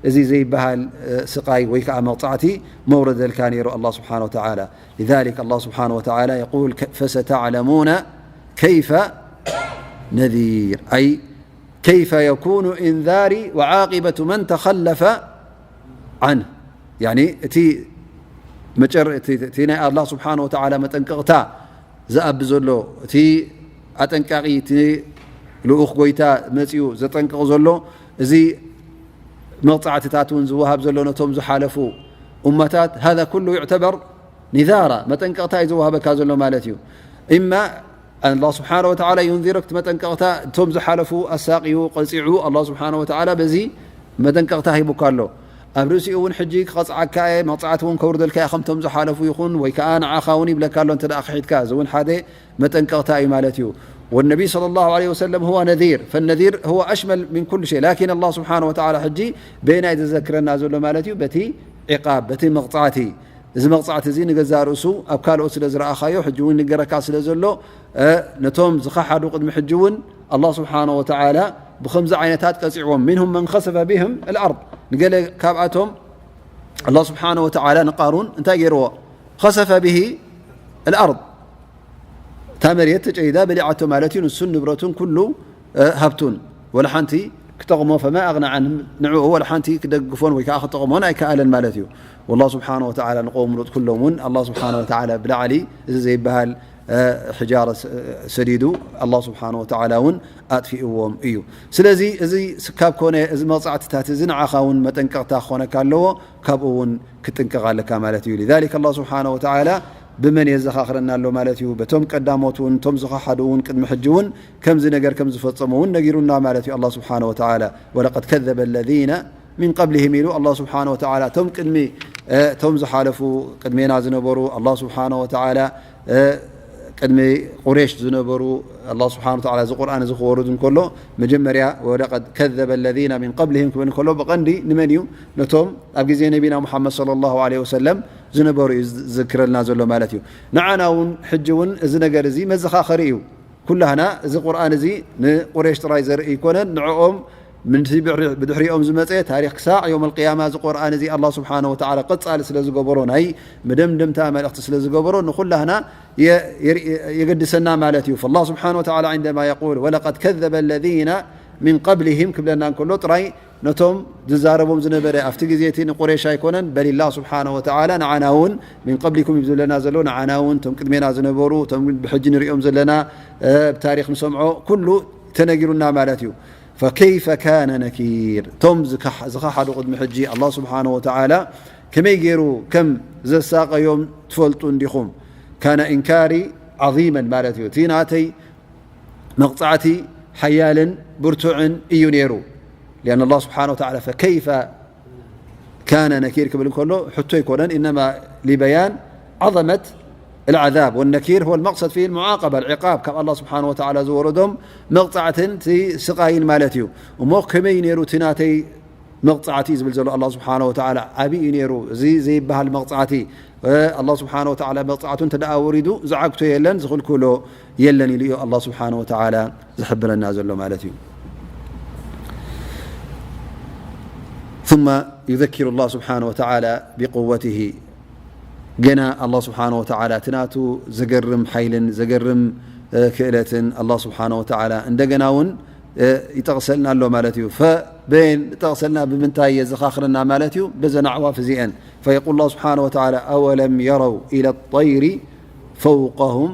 እዚ ዘይበሃል፣ እ፣ ስቓይ ወይ ከኣ መቕጻዕቲ መውረደልካ ነይሩ ኣላህ ስብሓነ ወተዓላ። لذلك الله سبحانه وتعالى يقول: ك-، فستعلمون كيف نذير، أي كيف يكون إنذاري وعاقبة من تخلف عنه. يعني እቲ መጨረ-፣ እቲ፣ እቲ ናይ ኣላህ ስብሓነ ወተዓላ መጠንቀቕታ ዝኣቢ ዘሎ፣ እቲ ኣጠንቃቒ፣ እቲ ልኡኽ ጎይታ መጺኡ ዘጠንቅቕ ዘሎ፣ እዚ መቕጻዕትታት እውን ዝወሃብ ዘሎ ነቶም ዝሓለፉ ኡመታት፣ هذا كله يعتبر نذارا، መጠንቀቕታ እዩ ዝወሃበካ ዘሎ ማለት እዩ። إما الله سبحانه وتعالى ينذرك፣ እቲ መጠንቀቕታ እቶም ዝሓለፉ ኣሳቕዩ፣ ቀጺዑ፣ ኣላህ ስብሓነ ወተዓላ በዚ መጠንቀቕታ ሂቡካ ኣሎ። ኣብ ርእሲኡ እውን ሕጂ ክቐጽዓካ እየ፣ መቕጻዕቲ እውን ከውርደልካ እየ፣ ከምቶም ዝሓለፉ ይኹን፣ ወይ ከኣ ንዓኻ እውን ይብለካ ኣሎ፣ እንተ ደኣ ክሒድካ። እዚ እውን ሓደ መጠንቀቕታ እዩ ማለት እዩ። والنبي صلى الله عليه وسلم هو نذير، فالنذير هو أشمل من كل شيء. لكن الله سبحانه وتعالى ሕጂ በየናይ ዘዘክረና ዘሎ ማለት እዩ? በቲ ዒቃብ፣ በቲ መቕጻዕቲ። እዚ መቕጻዕቲ እዚ ንገዛእ ርእሱ ኣብ ካልኦት ስለ ዝረኣኻዮ፣ ሕጂ እውን ይንገረካ ስለ ዘሎ፣ እ፣ ነቶም ዝኸሓዱ ቅድሚ ሕጂ እውን ኣላህ ስብሓነ ወተዓላ ብኸምዚ ዓይነታት ቀጺዕዎም። منهم من خسف بهم الأرض። ንገለ ካብኣቶም ኣላህ ስብሓነ ወተዓላ ንቃሩን እንታይ ገይርዎ? خسف به الأرض። እታ መሬት ተጨይዳ በሊዓቶ ማለት እዩ። ንሱን ንብረቱን ኩሉ፣ እ፣ ሃብቱን ወላ ሓንቲ ክጠቕሞ፣ فما أغنى عنه، ንዕኡ ወላ ሓንቲ ክደግፎን ወይ ከዓ ክጠቕሞን ኣይከኣለን ማለት እዩ። والله سبحانه وتعالى ንቆም ሉጥ ኩሎም እውን ኣላህ ስብሓነ ወተዓላ ብላዕሊ እዚ ዘይበሃል፣ እ፣ ሕጃረ ስ-፣ ሰዲዱ ኣላህ ስብሓነ ወተዓላ እውን ኣጥፊእዎም እዩ። ስለዚ እዚ ካብ ኮነ፣ እዚ መቕጻዕትታት እዚ ንዓኻ እውን መጠንቀቕታ ክኾነካ ኣለዎ፣ ካብኡ እውን ክትጥንቀቕ ኣለካ ማለት እዩ። لذلك ኣላህ ስብሓነ ወተዓላ ብመን የዘኻኽረና ኣሎ ማለት እዩ? በቶም ቀዳሞት እውን፣ እቶም ዝኸሓዱ እውን ቅድሚ ሕጂ እውን ከምዚ ነገር ከም ዝፈጸሙ እውን ነጊሩና ማለት እዩ ኣላህ ስብሓነ ወተዓላ። ولقد كذب الذين من قبلهم ኢሉ ኣላህ ስብሓነ ወተዓላ እቶም ቅድሚ፣ እ፣ እቶም ዝሓለፉ ቅድሜና ዝነበሩ ኣላህ ስብሓነ ወተዓላ፣ እ፣ ቅድሚ ቁሬሽ ዝነበሩ ኣላህ ስብሓነ ወተዓላ እዚ ቁርኣን እዚ ክወርድ እንከሎ መጀመርያ ولقد كذب الذين من قبلهم ክብል እንከሎ ብቐንዲ ንመን እዩ? ነቶም ኣብ ግዜ ነቢና ሙሓመድ ሰለላሁ ዐለይሂ ወሰለም ዝነበሩ እዩ ዝዝክረልና ዘሎ ማለት እዩ። ንዓና እውን ሕጂ እውን እዚ ነገር እዚ መዘኻኸሪ እዩ። ኩላህና እዚ ቁርኣን እዚ ንቁሬሽ ጥራይ ዘርኢ ኣይኮነን። ንዕኦም ምንቲ ብድሕሪ-፣ ብድሕሪኦም ዝመጸ ታሪኽ ክሳዕ ዮም ኣልቅያማ እዚ ቁርኣን እዚ ኣላህ ስብሓነ ወተዓላ ቀጻሊ ስለ ዝገበሮ፣ ናይ መደምደምታ መልእኽቲ ስለ ዝገበሮ ንኹላህና የ-፣ የር-፣ የገድሰና ማለት እዩ። فالله سبحانه وتعالى عندما يقول: ولقد كذب الذين من قبلهم ክብለና እንከሎ ጥራይ ነቶም ዝዛረቦም ዝነበረ ኣብቲ ግዜ እቲ ንቁሬሽ ኣይኮነን፣ በል ኣላህ ስብሓነ ወተዓላ ንዓና እውን من قبلكم እዩ ዝብለና ዘሎ፣ ንዓና እውን እቶም ቅድሜና ዝነበሩ፣ እቶም ብሕጂ ንሪኦም ዘለና፣ እ፣ ብታሪኽ ንሰምዖ ኩሉ ተነጊሩና ማለት እዩ። فكيف كان نكير، እቶም ዝከሕ-፣ ዝኸሓዱ ቅድሚ ሕጂ ኣላህ ስብሓነ ወተዓላ ከመይ ገይሩ ከም ዘሳቀዮም ትፈልጡ እንዲኹም። كان إنكاري عظيما ማለት እዩ። እቲ ናተይ መቕጻዕቲ ሓያልን ብርቱዕን እዩ ነይሩ። لأن الله سبحانه وتعالى فكيف كان نكير ክብል እንከሎ ሕቶ ኣይኮነን፣ إنما لبيان عظمة العذاب، والنكير هو المقصد فيه المعاقبة، العقاب፣ ካብ ኣላህ ስብሓነ ወተዓላ ዝወረዶም መቕጻዕትን እቲ ስቓይን ማለት እዩ። እሞ ከመይ ነይሩ እቲ ናተይ መቕጻዕቲ ዝብል ዘሎ ኣላህ ስብሓነ ወተዓላ ዓብዪ እዩ ነይሩ። እዚ ዘይበሃል መቕጻዕቲ፣ እ፣ ኣላህ ስብሓነ ወተዓላ መቕጻዕቱ እንተ ደኣ ወሪዱ ዝዓግቶ የለን፣ ዝኽልክሎ የለን ኢሉ እዩ ኣላህ ስብሓነ ወተዓላ ዝሕብረና ዘሎ ማለት እዩ። ثم يذكر الله سبحانه وتعالى بقوته، ገና ኣላህ ስብሓነ ወተዓላ እቲ ናቱ ዘገርም ሓይልን ዘገርም፣ እ፣ ክእለትን ኣላህ ስብሓነ ወተዓላ እንደገና እውን፣ እ፣ ይጠቕሰልና ኣሎ ማለት እዩ። ፈበየን ጠቕሰልና፣ ብምንታይ የዘኻኽረና ማለት እዩ? በዘን ኣዕዋፍ እዚአን። فيقول الله سبحانه وتعالى: أولم يروا إلى الطير فوقهم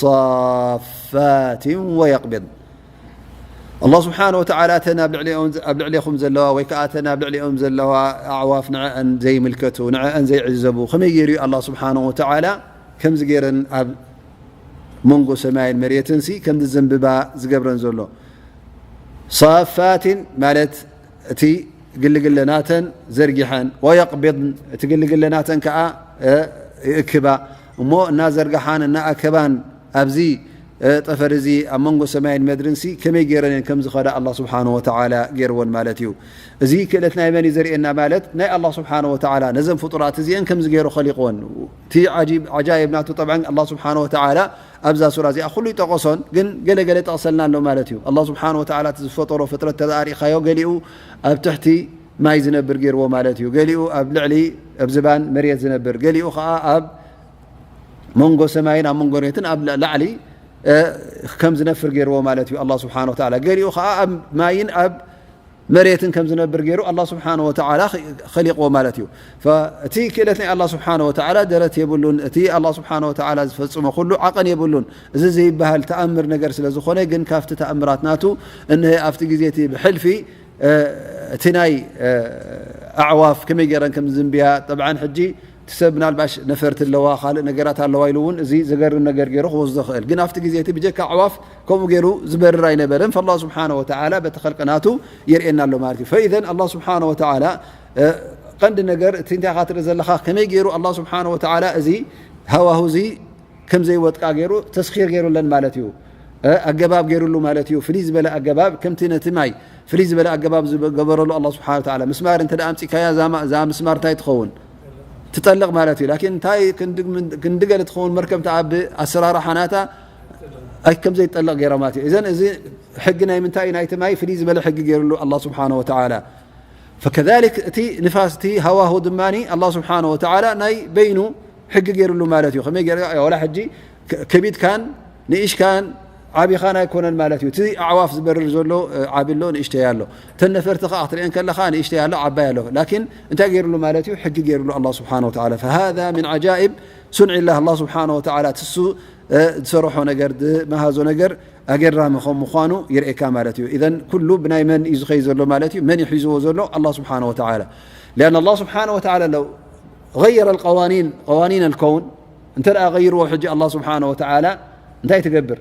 صافات ويقبضن። ኣላህ ስብሓነ ወተዓላ እተን ኣብ ልዕሊኦም፣ ኣብ ልዕሌኹም ዘለዋ ወይ ከኣ እተን ኣብ ልዕሊኦም ዘለዋ ኣዕዋፍ ንዕአን ዘይምልከቱ፣ ንዕአን ዘይዕዘቡ ከመይ ገይሩ እዩ ኣላህ ስብሓነ ወተዓላ ከምዚ ገይረን ኣብ መንጎ ሰማይን መሬትንሲ ከምዚ ዘንብባ ዝገብረን ዘሎ? ሳፋትን ማለት እቲ ግልግለ ናተን ዘርጊሐን፣ ወየቅቢድን፣ እቲ ግልግለ ናተን ከኣ፣ እ፣ ይእክባ። እሞ እናዘርግሓን እናኣከባን ኣብዚ፣ እ፣ ጠፈር እዚ ኣብ መንጎ ሰማይን መድርን ሲ ከመይ ገይረን እየን ከም ዝኸዳ ኣላህ ስብሓነሁ ወተዓላ ገይርወን ማለት እዩ። እዚ ክእለት ናይ መን እዩ ዘርእየና ማለት ናይ ኣላህ ስብሓነሁ ወተዓላ ነዘን ፍጡራት እዚአን ከምዚ ገይሩ ኸሊቕወን። እቲ ዓጂብ፣ ዓጃይብ ናቱ ጠብዓን ኣላህ ስብሓነሁ ወተዓላ ኣብዛ ሱራ እዚኣ ኩሉ ይጠቐሶን፣ ግን ገለ ገለ ጠቕሰልና ኣሎ ማለት እዩ። ኣላህ ስብሓነሁ ወተዓላ እቲ ዝፈጠሮ ፍጥረት ተደኣ ርኢኻዮ፣ ገሊኡ ኣብ ትሕቲ ማይ ዝነብር ገይርዎ ማለት እዩ። ገሊኡ ኣብ ልዕሊ፣ ኣብ ዝባን መሬት ዝነብር፣ ገሊኡ ኸዓ ኣብ መንጎ ሰማይን ኣብ መንጎ መሬትን ኣብ ላ-፣ ላዕሊ፣ እ፣ ከም ዝነፍር ገይርዎ ማለት እዩ ኣላህ ስብሓነሁ ወተዓላ። ገሊኡ ኸዓ ኣብ ማይን ኣብ መሬትን ከም ዝነብር ገይሩ ኣላህ ስብሓነሁ ወተዓላ ኸ-፣ ኸሊቕዎ ማለት እዩ። ፈ-፣ እቲ ክእለት ናይ ኣላህ ስብሓነሁ ወተዓላ ደረት የብሉን። እቲ ኣላህ ስብሓነሁ ወተዓላ ዝፈጽሞ ኩሉ ዓቐን የብሉን። እዚ ዘይበሃል ተኣምር ነገር ስለ ዝኾነ ግን ካብቲ ተኣምራት ናቱ እነሀ ኣብቲ ግዜ እቲ ብሕልፊ እ፣ እቲ ናይ፣ እ፣ ኣዕዋፍ ከመይ ገይረን ከም ዝዝንብያ፣ ጠብዓን ሕጂ እቲ ሰብ ምናልባሽ ነፈርቲ ኣለዋ፣ ካልእ ነገራት ኣለዋ ኢሉ እውን እዚ ዘገርም ነገር ገይሩ ክወስዶ ይኽእል። ግን ኣብቲ ግዜ እቲ ብጀካ ኣዕዋፍ ከምኡ ገይሩ ዝበርር ኣይነበረን። ፈላህ ስብሓነ ወተዓላ በቲ ኸልቂ ናቱ የርእየና ኣሎ ማለት እዩ። ፈኢዘን ኣላህ ስብሓነ ወተዓላ፣ እ፣ ቀንዲ ነገር እቲ እንታይ ኢኻ ትርኢ ዘለኻ፣ ከመይ ገይሩ ኣላህ ስብሓነ ወተዓላ እዚ ሃዋሁ እዚ ከም ዘይወጥቃ ገይሩ ተስኺር ገይሩለን ማለት እዩ። እ፣ ኣገባብ ገይሩሉ ማለት እዩ። ፍልይ ዝበለ ኣገባብ፣ ከምቲ ነቲ ማይ ፍልይ ዝበለ ኣገባብ ዝገበረሉ ኣላህ ስብሓነ ወተዓላ። ምስማር እንተ ደኣ ኣምጺእካያ፣ እዛ ማ-፣ እዛ ምስማር እንታይ ትኸውን? ትጠልቕ ማለት እዩ። ላኪን እንታይ ክንዲ፣ ክንዲ ገለ ትኸውን መርከብ፣ እታ ኣብ ኣሰራርሓ ናታ ኣይ ከም ዘይጠልቕ ገይራ ማለት እዩ። እዘን እዚ ሕጊ ናይ ምንታይ እዩ? ናይቲ ማይ ፍልይ ዝበለ ሕጊ ገይሩሉ ኣላህ ስብሓነ ወተዓላ። ፈከዛሊክ እቲ ንፋስ፣ እቲ ሃዋሁ ድማ ኣላህ ስብሓነ ወተዓላ ናይ በይኑ ሕጊ ገይሩሉ ማለት እዩ። ከመይ ገይሩ? ዋላ ሕጂ ከ-፣ ከቢድካን ንእሽካን ዓቢኻን ኣይኮነን ማለት እዩ። እቲ ኣዕዋፍ ዝበርር ዘሎ፣ እ፣ ዓቢ ኣሎ፣ ንእሽተይ ኣሎ። እተን ነፈርቲ ከኣ ክትርእየን ከለኻ ንእሽተይ ኣሎ፣ ዓባይ ኣሎ። ላኪን እንታይ ገይሩሉ ማለት እዩ? ሕጊ ገይሩሉ ኣላህ ስብሓነ ወተዓላ። ፈሃዛ ሚን ዓጃኢብ ሱንዒላህ፣ ኣላህ ስብሓነ ወተዓላ ትሱ፣ እ፣ ዝሰርሖ ነገር፣ ዝመሃዞ ነገር ኣገራሚ ከም ምዃኑ የርእየካ ማለት እዩ። ኢዘን ኩሉ ብናይ መን እዩ ዝኸይድ ዘሎ ማለት እዩ? መን እዩ ሒዝዎ ዘሎ? ኣላህ ስብሓነ ወተዓላ። ሊኣን ኣላህ ስብሓነ ወተዓላ ለው ገየረ ልቀዋኒን፣ ቀዋኒን ኣልከውን፣ እንተ ደኣ ገይርዎ ሕጂ ኣላህ ስብሓነ ወተዓላ እንታይ ትገብር?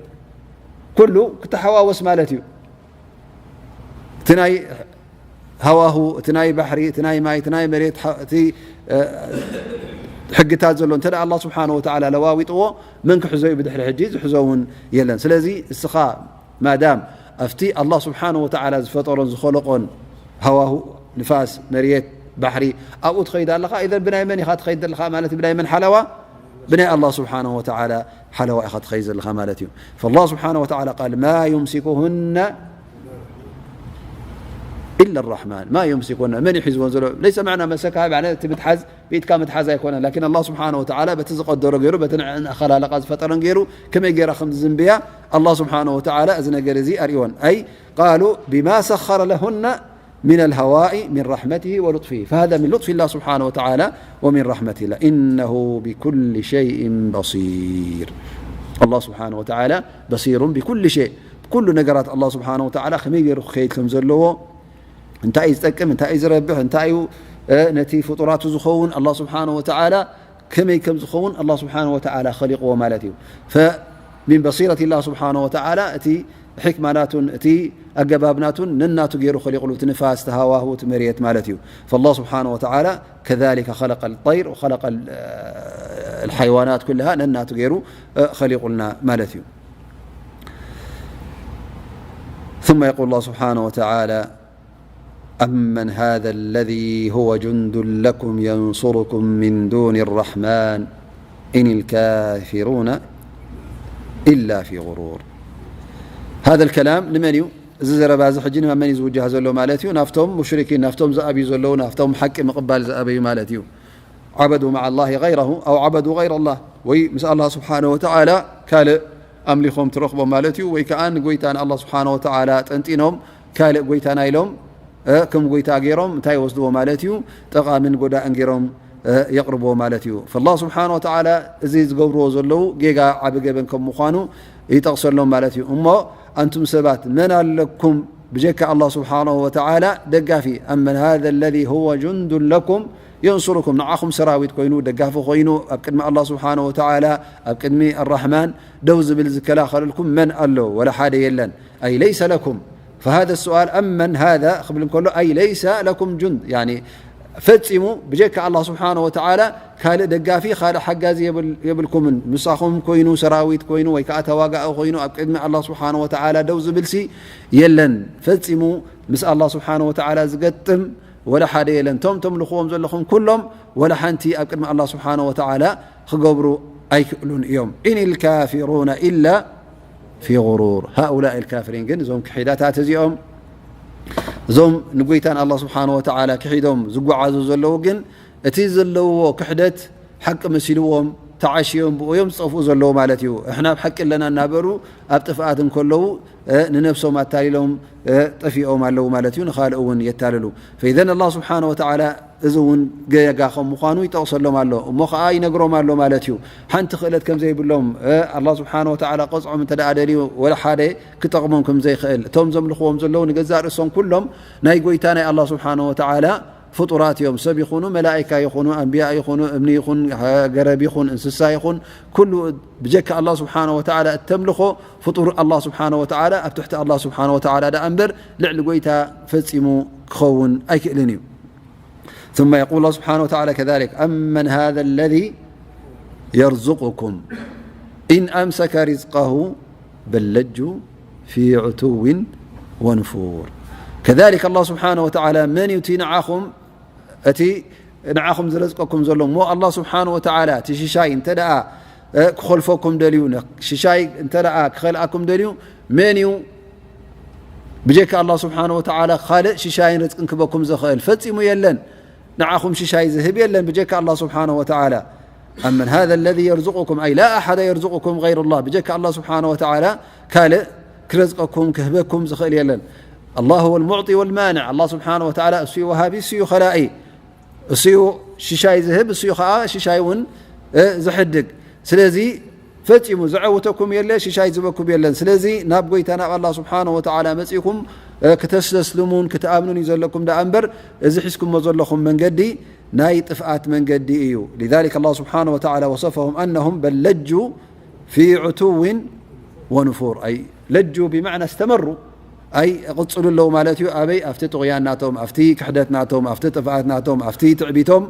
ኩሉ ክተሓዋወስ ማለት እዩ። እቲ ናይ ሃዋሁ፣ እቲ ናይ ባሕሪ፣ እቲ ናይ ማይ፣ እቲ ናይ መሬት፣ ሓ-፣ እቲ፣ እ፣ ሕግታት ዘሎ እንተ ደኣ ኣላህ ስብሓነ ወተዓላ ለዋዊጥዎ፣ መን ክሕዞ እዩ ብድሕሪ ሕጂ? ዝሕዞ እውን የለን። ስለዚ እስኻ ማዳም ኣብቲ ኣላህ ስብሓነ ወተዓላ ዝፈጠሮን ዝኸለቆን ሃዋሁ፣ ንፋስ፣ መሬት፣ ባሕሪ፣ ኣብኡ ትኸይድ ኣለኻ፣ ኢዘን ብናይ መን ኢኻ ትኸይድ ዘለኻ ማለት እዩ? ብናይ መን ሓለዋ? ብናይ ኣላህ ስብሓነ ወተዓላ ሓለዋ ኢኻ ትኸይድ ዘለኻ ማለት እዩ። ፈላህ ስብሓነ ወተዓላ ቃል ማ ዩምሲኩሁነ ኢላ ራሕማን፣ ማ ዩምሲኩሁነ፣ መን እዩ ሒዝወን ዘሎ? ለይሰ መዕና መሰካ፣ ማለት እቲ ምትሓዝ ብኢድካ ምትሓዝ ኣይኮነን። ላኪን ኣላህ ስብሓነ ወተዓላ በቲ ዝቀደሮ ገይሩ፣ በቲ ንዕን ኣኸላልቃ ዝፈጠረን ገይሩ፣ ከመይ ገይራ ከም ዝዝንብያ ኣላህ ስብሓነ ወተዓላ እዚ ነገር እዚ ኣርእወን። ኣይ ቃሉ ቢማ ሰኸረ ለሁነ ሚን ኣልሃዋኢ ሚን ራሕመቲሂ ወሉጥፊሂ። ፈሃዛ ሚን ሉጥፊላህ ስብሓነ ወተዓላ ወሚን ራሕመቲላህ። ኢነሁ ቢኩሊ ሸይእን በሲር። ኣላህ ስብሓነ ወተዓላ በሲሩን ቢኩሊ ሸይ፣ ኩሉ ነገራት ኣላህ ስብሓነ ወተዓላ ከመይ ገይሩ ክኸይድ ከም ዘለዎ፣ እንታይ እዩ ዝጠቅም፣ እንታይ እዩ ዝረብሕ፣ እንታይ እዩ፣ እ፣ ነቲ ፍጡራቱ ዝኸውን ኣላህ ስብሓነ ወተዓላ ከመይ ከም ዝኸውን ኣላህ ስብሓነ ወተዓላ ኸሊቕዎ ማለት እዩ። ፈሚን በሲረቲላህ ስብሓነ ወተዓላ እቲ ሕክማ ናቱን እቲ ኣገባብ ናቱን ነናቱ ገይሩ ኸሊቕሉ፣ እቲ ንፋስ፣ እቲ ሃዋሁ፣ እቲ መሬት ማለት እዩ። ፈላህ ስብሓነ ወተዓላ ከዛሊከ ኸለቀ ልጠይር ወኸለቀ ል-፣ ልሓይዋናት ኩልሃ ነናቱ ገይሩ፣ እ፣ ኸሊቑልና ማለት እዩ። ثم يقول الله سبحانه وتعالى: أمن هذا الذي هو جند لكم ينصركم من دون الرحمن إن الكافرون إلا في غرور. هذا الكلام ንመን እዩ? እዚ ዘረባ እዚ ሕጂ ንመን እዩ ዝውጃህ ዘሎ ማለት እዩ? ናብቶም ሙሽሪኪን፣ ናብቶም ዝኣብዩ ዘለዉ፣ ናብቶም ሓቂ ምቕባል ዝኣበዩ ማለት እዩ። عبدوا مع الله غيره أو عبدوا غير الله، ወይ ምስ ኣላህ ስብሓነ ወተዓላ ካልእ ኣምሊኾም ትረኽቦም ማለት እዩ። ወይ ከዓ ንጎይታ ንኣላህ ስብሓነ ወተዓላ ጠንጢኖም ካልእ ጎይታና ኢሎም፣ እ፣ ከም ጎይታ ገይሮም እንታይ ይወስድዎ ማለት እዩ? ጠቓምን ጎዳእን ገይሮም፣ እ፣ የቕርብዎ ማለት እዩ። ፈላህ ስብሓነ ወተዓላ እዚ ዝገብርዎ ዘለዉ ጌጋ ዓቢ ገበን ከም ምዃኑ ይጠቕሰሎም ማለት እዩ። እሞ ኣንቱም ሰባት መን ኣለኩም ብጀካ ኣላህ ስብሓነሁ ወተዓላ ደጋፊ? أمن هذا الذي هو جند لكم ينصركم، ንዓኹም ሰራዊት ኮይኑ፣ ደጋፊ ኮይኑ፣ ኣብ ቅድሚ ኣላህ ስብሓነሁ ወተዓላ፣ ኣብ ቅድሚ ኣራሕማን ደው ዝብል ዝከላኸለልኩም መን ኣሎ? ወላ ሓደ የለን። أي ليس لكم فهذا السؤال أمن هذا ክብል እንከሎ، أي ليس لكم جند، يعني ፈጺሙ ብጀካ ኣላህ ስብሓነ ወተዓላ ካልእ ደጋፊ፣ ካልእ ሓጋዚ የብል-፣ የብልኩምን። ምሳኹም ኮይኑ፣ ሰራዊት ኮይኑ፣ ወይ ከዓ ተዋጋኢ ኮይኑ ኣብ ቅድሚ ኣላህ ስብሓነ ወተዓላ ደው ዝብልሲ የለን። ፈጺሙ ምስ ኣላህ ስብሓነ ወተዓላ ዝገጥም ወላ ሓደ የለን። እቶም ተምልኽዎም ዘለኹም ኩሎም ወላ ሓንቲ ኣብ ቅድሚ ኣላህ ስብሓነ ወተዓላ ክገብሩ ኣይክእሉን እዮም። إن الكافرون إلا في غرور. هؤلاء الكافرين ግን እዞም ክሒዳታት እዚኦም፣ እዞም ንጎይታን ኣላህ ስብሓነ ወተዓላ ክሒዶም ዝጓዓዙ ዘለዉ ግን እቲ ዘለውዎ ክሕደት ሓቂ መሲልዎም ተዓሽዮም ብኡ እዮም ዝጠፍኡ ዘለዉ ማለት እዩ። እሕና ኣብ ሓቂ ኣለና እናበሉ ኣብ ጥፍኣት እንከለዉ፣ እ፣ ንነብሶም ኣታሊሎም፣ እ፣ ጠፊኦም ኣለዉ ማለት እዩ። ንኻልእ እውን የታልሉ። ፈኢዘን ኣላህ ስብሓነ ወተዓላ እዚ እውን ገጋ ከም ምዃኑ ይጠቕሰሎም ኣሎ። እሞ ኸዓ ይነግሮም ኣሎ ማለት እዩ። ሓንቲ ክእለት ከም ዘይብሎም፣ እ፣ ኣላህ ስብሓነ ወተዓላ ቀጽዖም እንተ ደኣ ደልዩ ወላ ሓደ ክጠቕሞም ከም ዘይኽእል፣ እቶም ዘምልኽዎም ዘለዉ ንገዛእ ርእሶም ኩሎም ናይ ጎይታ ናይ ኣላህ ስብሓነ ወተዓላ ፍጡራት እዮም። ሰብ ይኹኑ፣ መላኢካ ይኹኑ፣ ኣንብያ ይኹኑ፣ እምኒ ይኹን፣ ገረብ ይኹን፣ እንስሳ ይኹን፣ ኩሉ ብጀካ ኣላህ ስብሓነ ወተዓላ እተምልኾ ፍጡር ኣላህ ስብሓነ ወተዓላ ኣብ ትሕቲ ኣላህ ስብሓነ ወተዓላ ደኣ እምበር ልዕሊ ጎይታ ፈጺሙ ክኸውን ኣይክእልን እዩ። ثم يقول الله سبحانه وتعالى كذلك: أمن هذا الذي يرزقكم إن أمسك رزقه بل لجوا في عتو ونفور. كذلك الله سبحانه وتعالى መን እዩ እቲ ንዓኹም፣ እቲ ንዓኹም ዝረዝቀኩም ዘሎ እሞ ኣላህ ስብሓነ ወተዓላ እቲ ሽሻይ እንተ ደኣ፣ እ፣ ክኾልፈኩም ደልዩ፣ ነ-፣ ሽሻይ እንተ ደኣ ክኸልኣኩም ደልዩ፣ መን እዩ ብጀካ ኣላህ ስብሓነ ወተዓላ ካልእ ሽሻይን ርዝቅን ክበኩም ዝኽእል? ፈጺሙ የለን። ንዓኹም ሽሻይ ዝህብ የለን ብጀካ ኣላህ ስብሓነ ወተዓላ። أمن هذا الذي يرزقكم، أي لا أحد يرزقكم غير الله، ብጀካ ኣላህ ስብሓነ ወተዓላ ካልእ ክረዝቀኩም ክህበኩም ዝኽእል የለን። الله هو المعطي والمانع، ኣላህ ስብሓነ ወተዓላ እሱ እዩ ወሃቢ፣ እሱ እዩ ኸላኢ፣ እሱ እዩ ሽሻይ ዝህብ፣ እሱ እዩ ኸዓ ሽሻይ እውን፣ እ፣ ዝሕድግ። ስለዚ ፈጺሙ ዘዐውተኩም የለ፣ ሽሻይ ዝበኩም የለን። ስለዚ ናብ ጎይታ ናብ ኣላህ ስብሓነ ወተዓላ መጺእኩም፣ እ፣ ክተስተስልሙን ክትኣምኑን እዩ ዘለኩም ደኣ እምበር፣ እዚ ሒዝኩሞ ዘለኹም መንገዲ ናይ ጥፍኣት መንገዲ እዩ። لذلك الله سبحانه وتعالى وصفهم أنهم بل لجوا في عتو ونفور، أي لجوا بمعنى استمروا، أي ይቕጽሉ ኣለዉ ማለት እዩ። ኣበይ? ኣብቲ ጥቑያን ናቶም፣ ኣብቲ ክሕደት ናቶም፣ ኣብቲ ጥፍኣት ናቶም፣ ኣብቲ ትዕቢቶም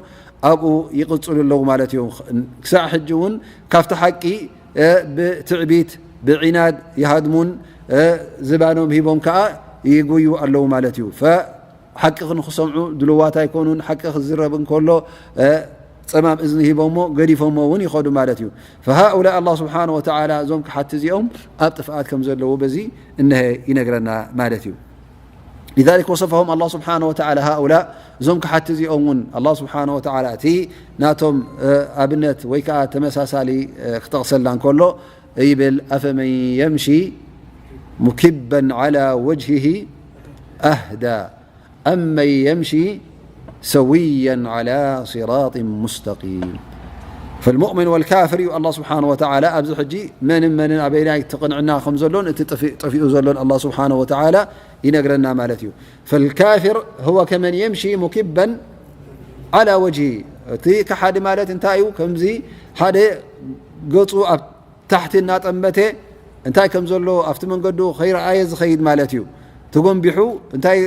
ኣብኡ ይቕጽሉ ኣለዉ ማለት እዩ። ክሳዕ ሕጂ እውን ካብቲ ሓቂ፣ እ፣ ብትዕቢት፣ ብዒናድ ይሃድሙን፣ እ፣ ዝባኖም ሂቦም ከኣ ይጉዩ ኣለዉ ማለት እዩ። ፈ-፣ ሓቂ ንክሰምዑ ድልዋት ኣይኮኑን። ሓቂ ክዝረብ እንከሎ፣ እ፣ ጸማም እዝኒ ሂቦሞ ገዲፎሞ እውን ይኸዱ ማለት እዩ። فهؤلاء ኣላህ ስብሓነ ወተዓላ እዞም ክሓቲ እዚኦም ኣብ ጥፍኣት ከም ዘለዉ በዚ እነሀ ይነግረና ማለት እዩ። لذلك وصفهم الله سبحانه وتعالى هؤلاء، እዞም ክሓቲ እዚኦም እውን ኣላህ ስብሓነ ወተዓላ እቲ ናቶም፣ እ፣ ኣብነት ወይ ከዓ ተመሳሳሊ፣ እ፣ ክጠቕሰልና እንከሎ ይብል: أفمن يمشي مكبا على وجهه أهدى أمن يمشي سويا على صراط مستقيم. فالمؤمن والكافر እዩ ኣላህ ስብሓነ ወተዓላ ኣብዚ ሕጂ መንን መንን ኣበይናይ እቲ ቅንዕና ከም ዘሎን እቲ ጥፊ-፣ ጠፊኡ ዘሎን ኣላህ ስብሓነ ወተዓላ ይነግረና ማለት እዩ። فالكافر هو كمن يمشي مكبا على وجهه። እቲ ከሓዲ ማለት እንታይ እዩ? ከምዚ ሓደ ገጹ ኣብ ታሕቲ እናጠመተ እንታይ ከም ዘሎ ኣብቲ መንገዱ ከይረኣየ ዝኸይድ ማለት እዩ። ተጎንቢሑ እንታይ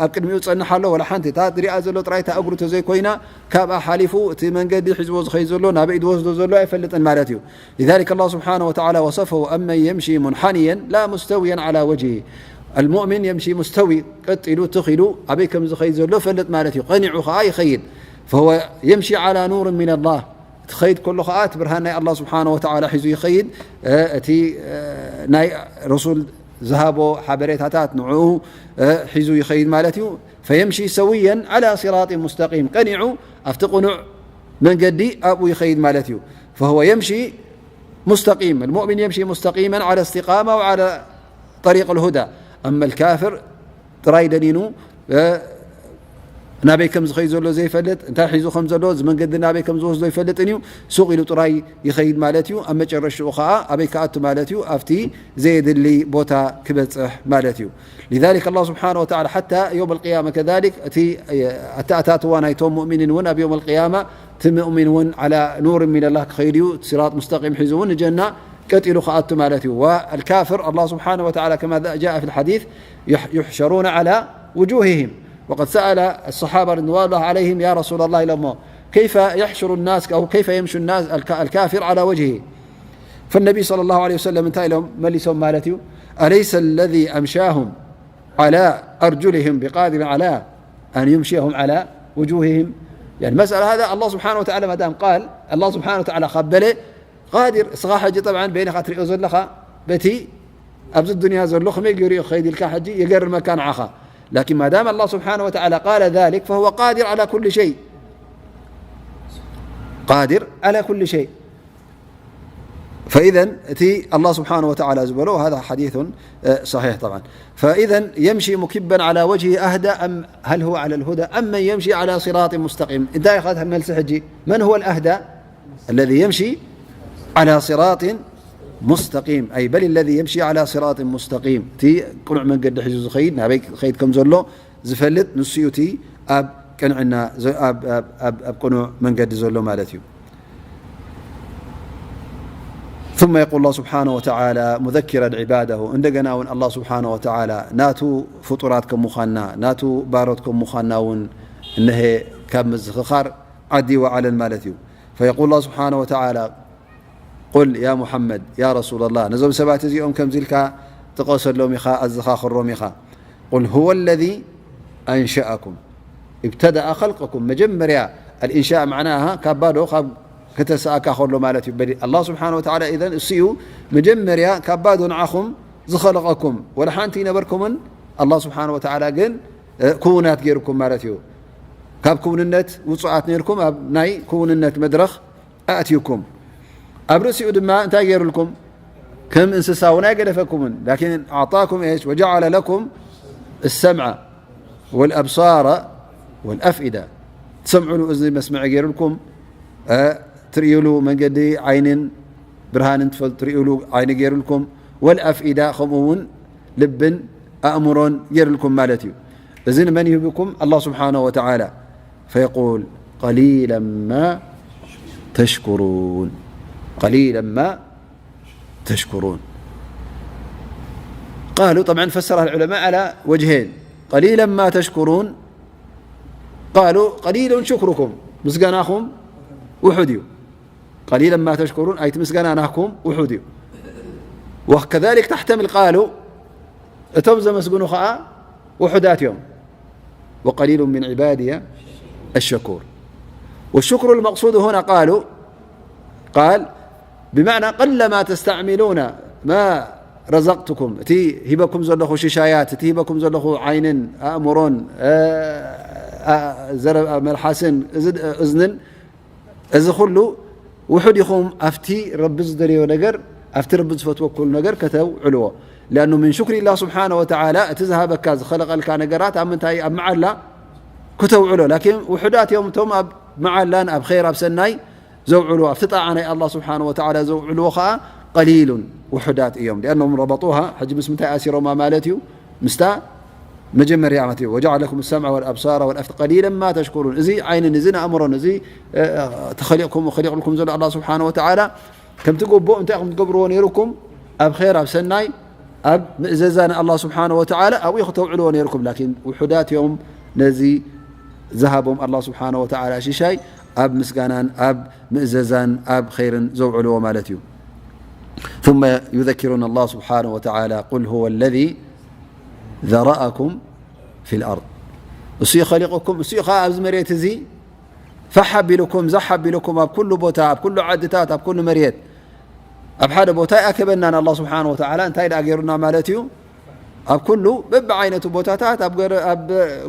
ኣብ ቅድሚኡ ዝጸንሕ ኣሎ? ወላ ሓንቲ። እታ ዝሪኣ ዘሎ ጥራይ እታ እግሩ ተዘይኮይና፣ ካብኣ ሓሊፉ እቲ መንገዲ ሒዝዎ ዝኸይድ ዘሎ፣ ናበይ ዝወስዶ ዘሎ ኣይፈልጥን ማለት እዩ። لذلك الله سبحانه وتعالى وصفه: أمن يمشي منحنيا لا مستويا على وجهه. المؤمن يمشي مستوي، ቀጥ ኢሉ ትኽ ኢሉ ኣበይ ከም ዝኸይድ ዘሎ ይፈልጥ ማለት እዩ። ቀኒዑ ኸኣ ይኸይድ። فهو يمشي على نور من الله። ትኸይድ ከሎ ኸዓ እቲ ብርሃን ናይ ኣላህ ስብሓነ ወተዓላ ሒዙ ይኸይድ። እ፣ እቲ፣ እ፣ ናይ ረሱል ዝሃቦ ሓበሬታታት ንዕኡ፣ እ፣ ሒዙ ይኸይድ ማለት እዩ። فيمشي سويا على صراط مستقيم። ቀኒዑ ኣብቲ ቅኑዕ መንገዲ ኣብኡ ይኸይድ ማለት እዩ። فهو يمشي مستقيم. المؤمن يمشي مستقيما على استقامة وعلى طريق الهدى. أما الكافر ጥራይ ደኒኑ፣ እ፣ ናበይ ከም ዝኸይድ ዘሎ ዘይፈልጥ፣ እንታይ ሒዙ ከም ዘሎ፣ እዚ መንገዲ ናበይ ከም ዝወስዶ ይፈልጥን እዩ። ሱቕ ኢሉ ጥራይ ይኸይድ ማለት እዩ። ኣብ መጨረሽኡ ኸዓ ኣበይ ክኣቱ ማለት እዩ? ኣብቲ ዘየድሊ ቦታ ክበጽሕ ማለት እዩ። لذلك الله سبحانه وتعالى حتى يوم القيامة كذلك، እቲ፣ እ፣ ኣተኣታትዋ ናይቶም ሙእሚኒን እውን ኣብ يوم القيامة እቲ ሙእሚን እውን على نور من الله ክኸይድ እዩ። እቲ ሲራጥ ሙስተቂም ሒዙ እውን ንጀና ቀጢሉ ክኣቱ ማለት እዩ። والكافر الله سبحانه وتعالى كما جاء في الحديث يح- يحشرون على وجوههم. وقد سأل الصحابة رضوان الله عليهم يا رسول الله إلى الله كيف يحشر الناس أو كيف يمشي الناس الك- الكافر على وجهه. فالنبي صلى الله عليه وسلم እንታይ ኢሎም መሊሶም ማለት እዩ? أليس الذي أمشاهم على أرجلهم بقادر على أن يمشيهم على وجوههم. يعني مسألة هذا الله سبحانه وتعالى ما دام قال الله سبحانه وتعالى ካብ በለ قادر እስኻ ሕጂ طبعا በይንኻ ትሪኦ ዘለኻ በቲ ኣብዚ ዱንያ ዘሎ ከመይ ገይሩ እዩ ክኸይድ ኢልካ ሕጂ የገርመካ ንዓኻ. لكن ما دام الله سبحانه وتعالى قال ذلك فهو قادر على كل شيء. قادر على كل شيء. فإذا እቲ الله سبحانه وتعالى ዝበሎ هذا حديث صحيح طبعا. فإذا يمشي مكبا على وجهه أهدى أم هل هو على الهدى أم من يمشي على صراط مستقيم؟ እንታይ ኢኻ መልሲ ሕጂ? من هو الأهدى؟ الذي يمشي على صراط مستقيم، أي بل الذي يمشي على صراط مستقيم، እቲ ቅኑዕ መንገዲ ሒዙ ዝኸይድ ናበይ ክኸይድ ከም ዘሎ ዝፈልጥ ንሱ እዩ እቲ ኣብ ቅንዕና ዘ- ኣብ- ኣብ- ኣብ- ኣብ ቅኑዕ መንገዲ ዘሎ ማለት እዩ። ثم يقول الله سبحانه وتعالى مذكرا عباده، እንደገና እውን الله سبحانه وتعالى ናቱ ፍጡራት ከም ምዃንና ናቱ ባሮት ከም ምዃንና እውን እነሀ ካብ ምዝኽኻር ዓዲ ወዓለን ማለት እዩ። فيقول الله سبحانه وتعالى قل يا محمد يا رسول الله ነዞም ሰባት እዚኦም ከምዚ ኢልካ ጥቐሰሎም ኢኻ ኣዘኻኽሮም ኢኻ قل هو الذي أنشأكم ابتدأ خلقكم መጀመርያ الإنشاء معناها ካብ ባዶ ካብ ከተስኣካ ከሎ ማለት እዩ። الله سبحانه وتعالى إذن እሱ እዩ መጀመርያ ካብ ባዶ ንዓኹም ዝኸለቐኩም ወላ ሓንቲ ይነበርኩምን الله سبحانه وتعالى ግን ክውናት ገይርኩም ማለት እዩ። ካብ ክውንነት ውፁዓት ነርኩም ኣብ ናይ ክውንነት መድረኽ ኣእትዩኩም። ኣብ ርእሲኡ ድማ እንታይ ገይሩልኩም? ከም እንስሳ እውን ኣይገደፈኩምን። لكن أعطاكم إيش؟ وجعل لكم السمع والأبصار والأفئدة ትሰምዑሉ እዝኒ መስምዒ ገይሩልኩም፣ ትርእዩሉ መንገዲ ዓይንን ብርሃንን ትፈልጡ ትርእዩሉ ዓይኒ ገይሩልኩም፣ والأفئدة ከምኡ እውን ልብን ኣእምሮን ገይሩልኩም ማለት እዩ። እዚ ንመን ይህብኩም? الله سبحانه وتعالى فيقول قليلا ما تشكرون قليلا ما تشكرون قالوا طبعا فسرها العلماء على وجهين قليلا ما تشكرون قالوا قليل شكركم ምስጋናኹም ውሑድ እዩ قليلا ما تشكرون أي እቲ ምስጋና ናኩም ውሑድ እዩ وكذلك تحتمل قالوا እቶም ዘመስግኑ ኸዓ ውሑዳት እዮም وقليل من عبادي الشكور والشكر المقصود هنا قالوا قال بمعنى قل ما تستعملون ما رزقتكم እቲ ሂበኩም ዘለኹ ሽሻያት እቲ ሂበኩም ዘለኹ ዓይንን ኣእምሮን ዘረ መልሓስን እዝንን እዚ ኩሉ ውሑድ ኢኹም ኣብቲ ረቢ ዝደለዮ ነገር ኣብቲ ረቢ ዝፈትወ ኩሉ ነገር ከተውዕልዎ لأنه من شكر الله سبحانه وتعالى እቲ ዝሃበካ ዝኸለቐልካ ነገራት ኣብ ምንታይ ኣብ መዓላ ክተውዕሎ لكن ውሑዳት እዮም እቶም ኣብ መዓላን ኣብ ኸይር ኣብ ሰናይ ዘውዕልዎ ኣብቲ ጣዓ ናይ الله سبحانه وتعالى ዘውዕልዎ ኸዓ قليل ውሑዳት እዮም لأنهم ربطوها ሕጂ ምስ ምንታይ ኣሲሮማ ማለት እዩ ምስታ መጀመርያ ማለት እዩ وجعل لكم السمع والأبصار والأفئدة قليلا ما تشكرون እዚ ዓይንን እዚ ኣእምሮን እዚ ተኸሊቕኩም ኸሊቕልኩም ዘሎ الله سبحانه وتعالى ከምቲ ጎቦ እንታይ ኢኹም ትገብርዎ ነይሩኩም ኣብ ኸይር ኣብ ሰናይ ኣብ ምእዘዛ ን الله سبحانه وتعالى ኣብኡ ክተውዕልዎ ነይሩኩም لكن ውሑዳት እዮም ነዚ ዝሃቦም الله سبحانه وتعالى ሽሻይ ኣብ ምስጋናን ኣብ ምእዘዛን ኣብ ኸይርን ዘውዕልዎ ማለት እዩ ثم يذكرنا الله سبحانه وتعالى قل هو الذي ذرأكم في الأرض እሱ እዩ ኸሊቕኩም እሱ እዩ ኸዓ ኣብዚ መሬት እዚ ፋሕ ኣቢልኩም ዛሕ ኣቢልኩም ኣብ ኩሉ ቦታ ኣብ ኩሉ ዓድታት ኣብ ኩሉ መሬት ኣብ ሓደ ቦታ ይኣከበናን الله سبحانه وتعالى እንታይ ደኣ ገይሩና ማለት እዩ ኣብ ኩሉ በብዓይነቱ ቦታታት ኣብ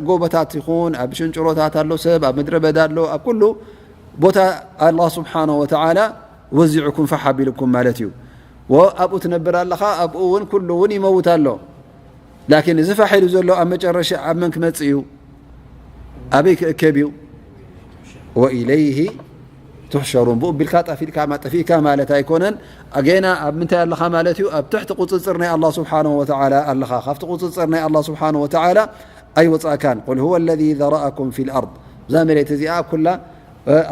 ጎቦታት ይኹን ኣብ ሽንጭሮታት ኣሎ ሰብ ኣብ ምድረ በዳ ኣሎ ኣብ ኩሉ ቦታ الله سبحانه وتعالى ወዚዑኩም ፋሕ ኣቢልኩም ማለት እዩ ኣብኡ ትነብር ኣለኻ ኣብኡ እውን ኩሉ እውን ይመውት ኣሎ لكن እዚ ፋሕ ኢሉ ዘሎ ኣብ መጨረሻ ኣብ መን ክመጽእ እዩ ኣበይ ክእከብ እዩ وإليه تحشرون ብኡ ቢልካ ጠፊእካ ጠፊእካ ማለት ኣይኮነን ጌና ኣብ ምንታይ ኣለኻ ማለት እዩ ኣብ ትሕቲ ቁፅፅር ናይ الله سبحانه وتعالى ኣለኻ ካብቲ ቁፅፅር ናይ الله سبحانه وتعالى ኣይወፃእካን قل هو الذي ذرأكم في الأرض እዛ መሬት እዚኣ ኩላ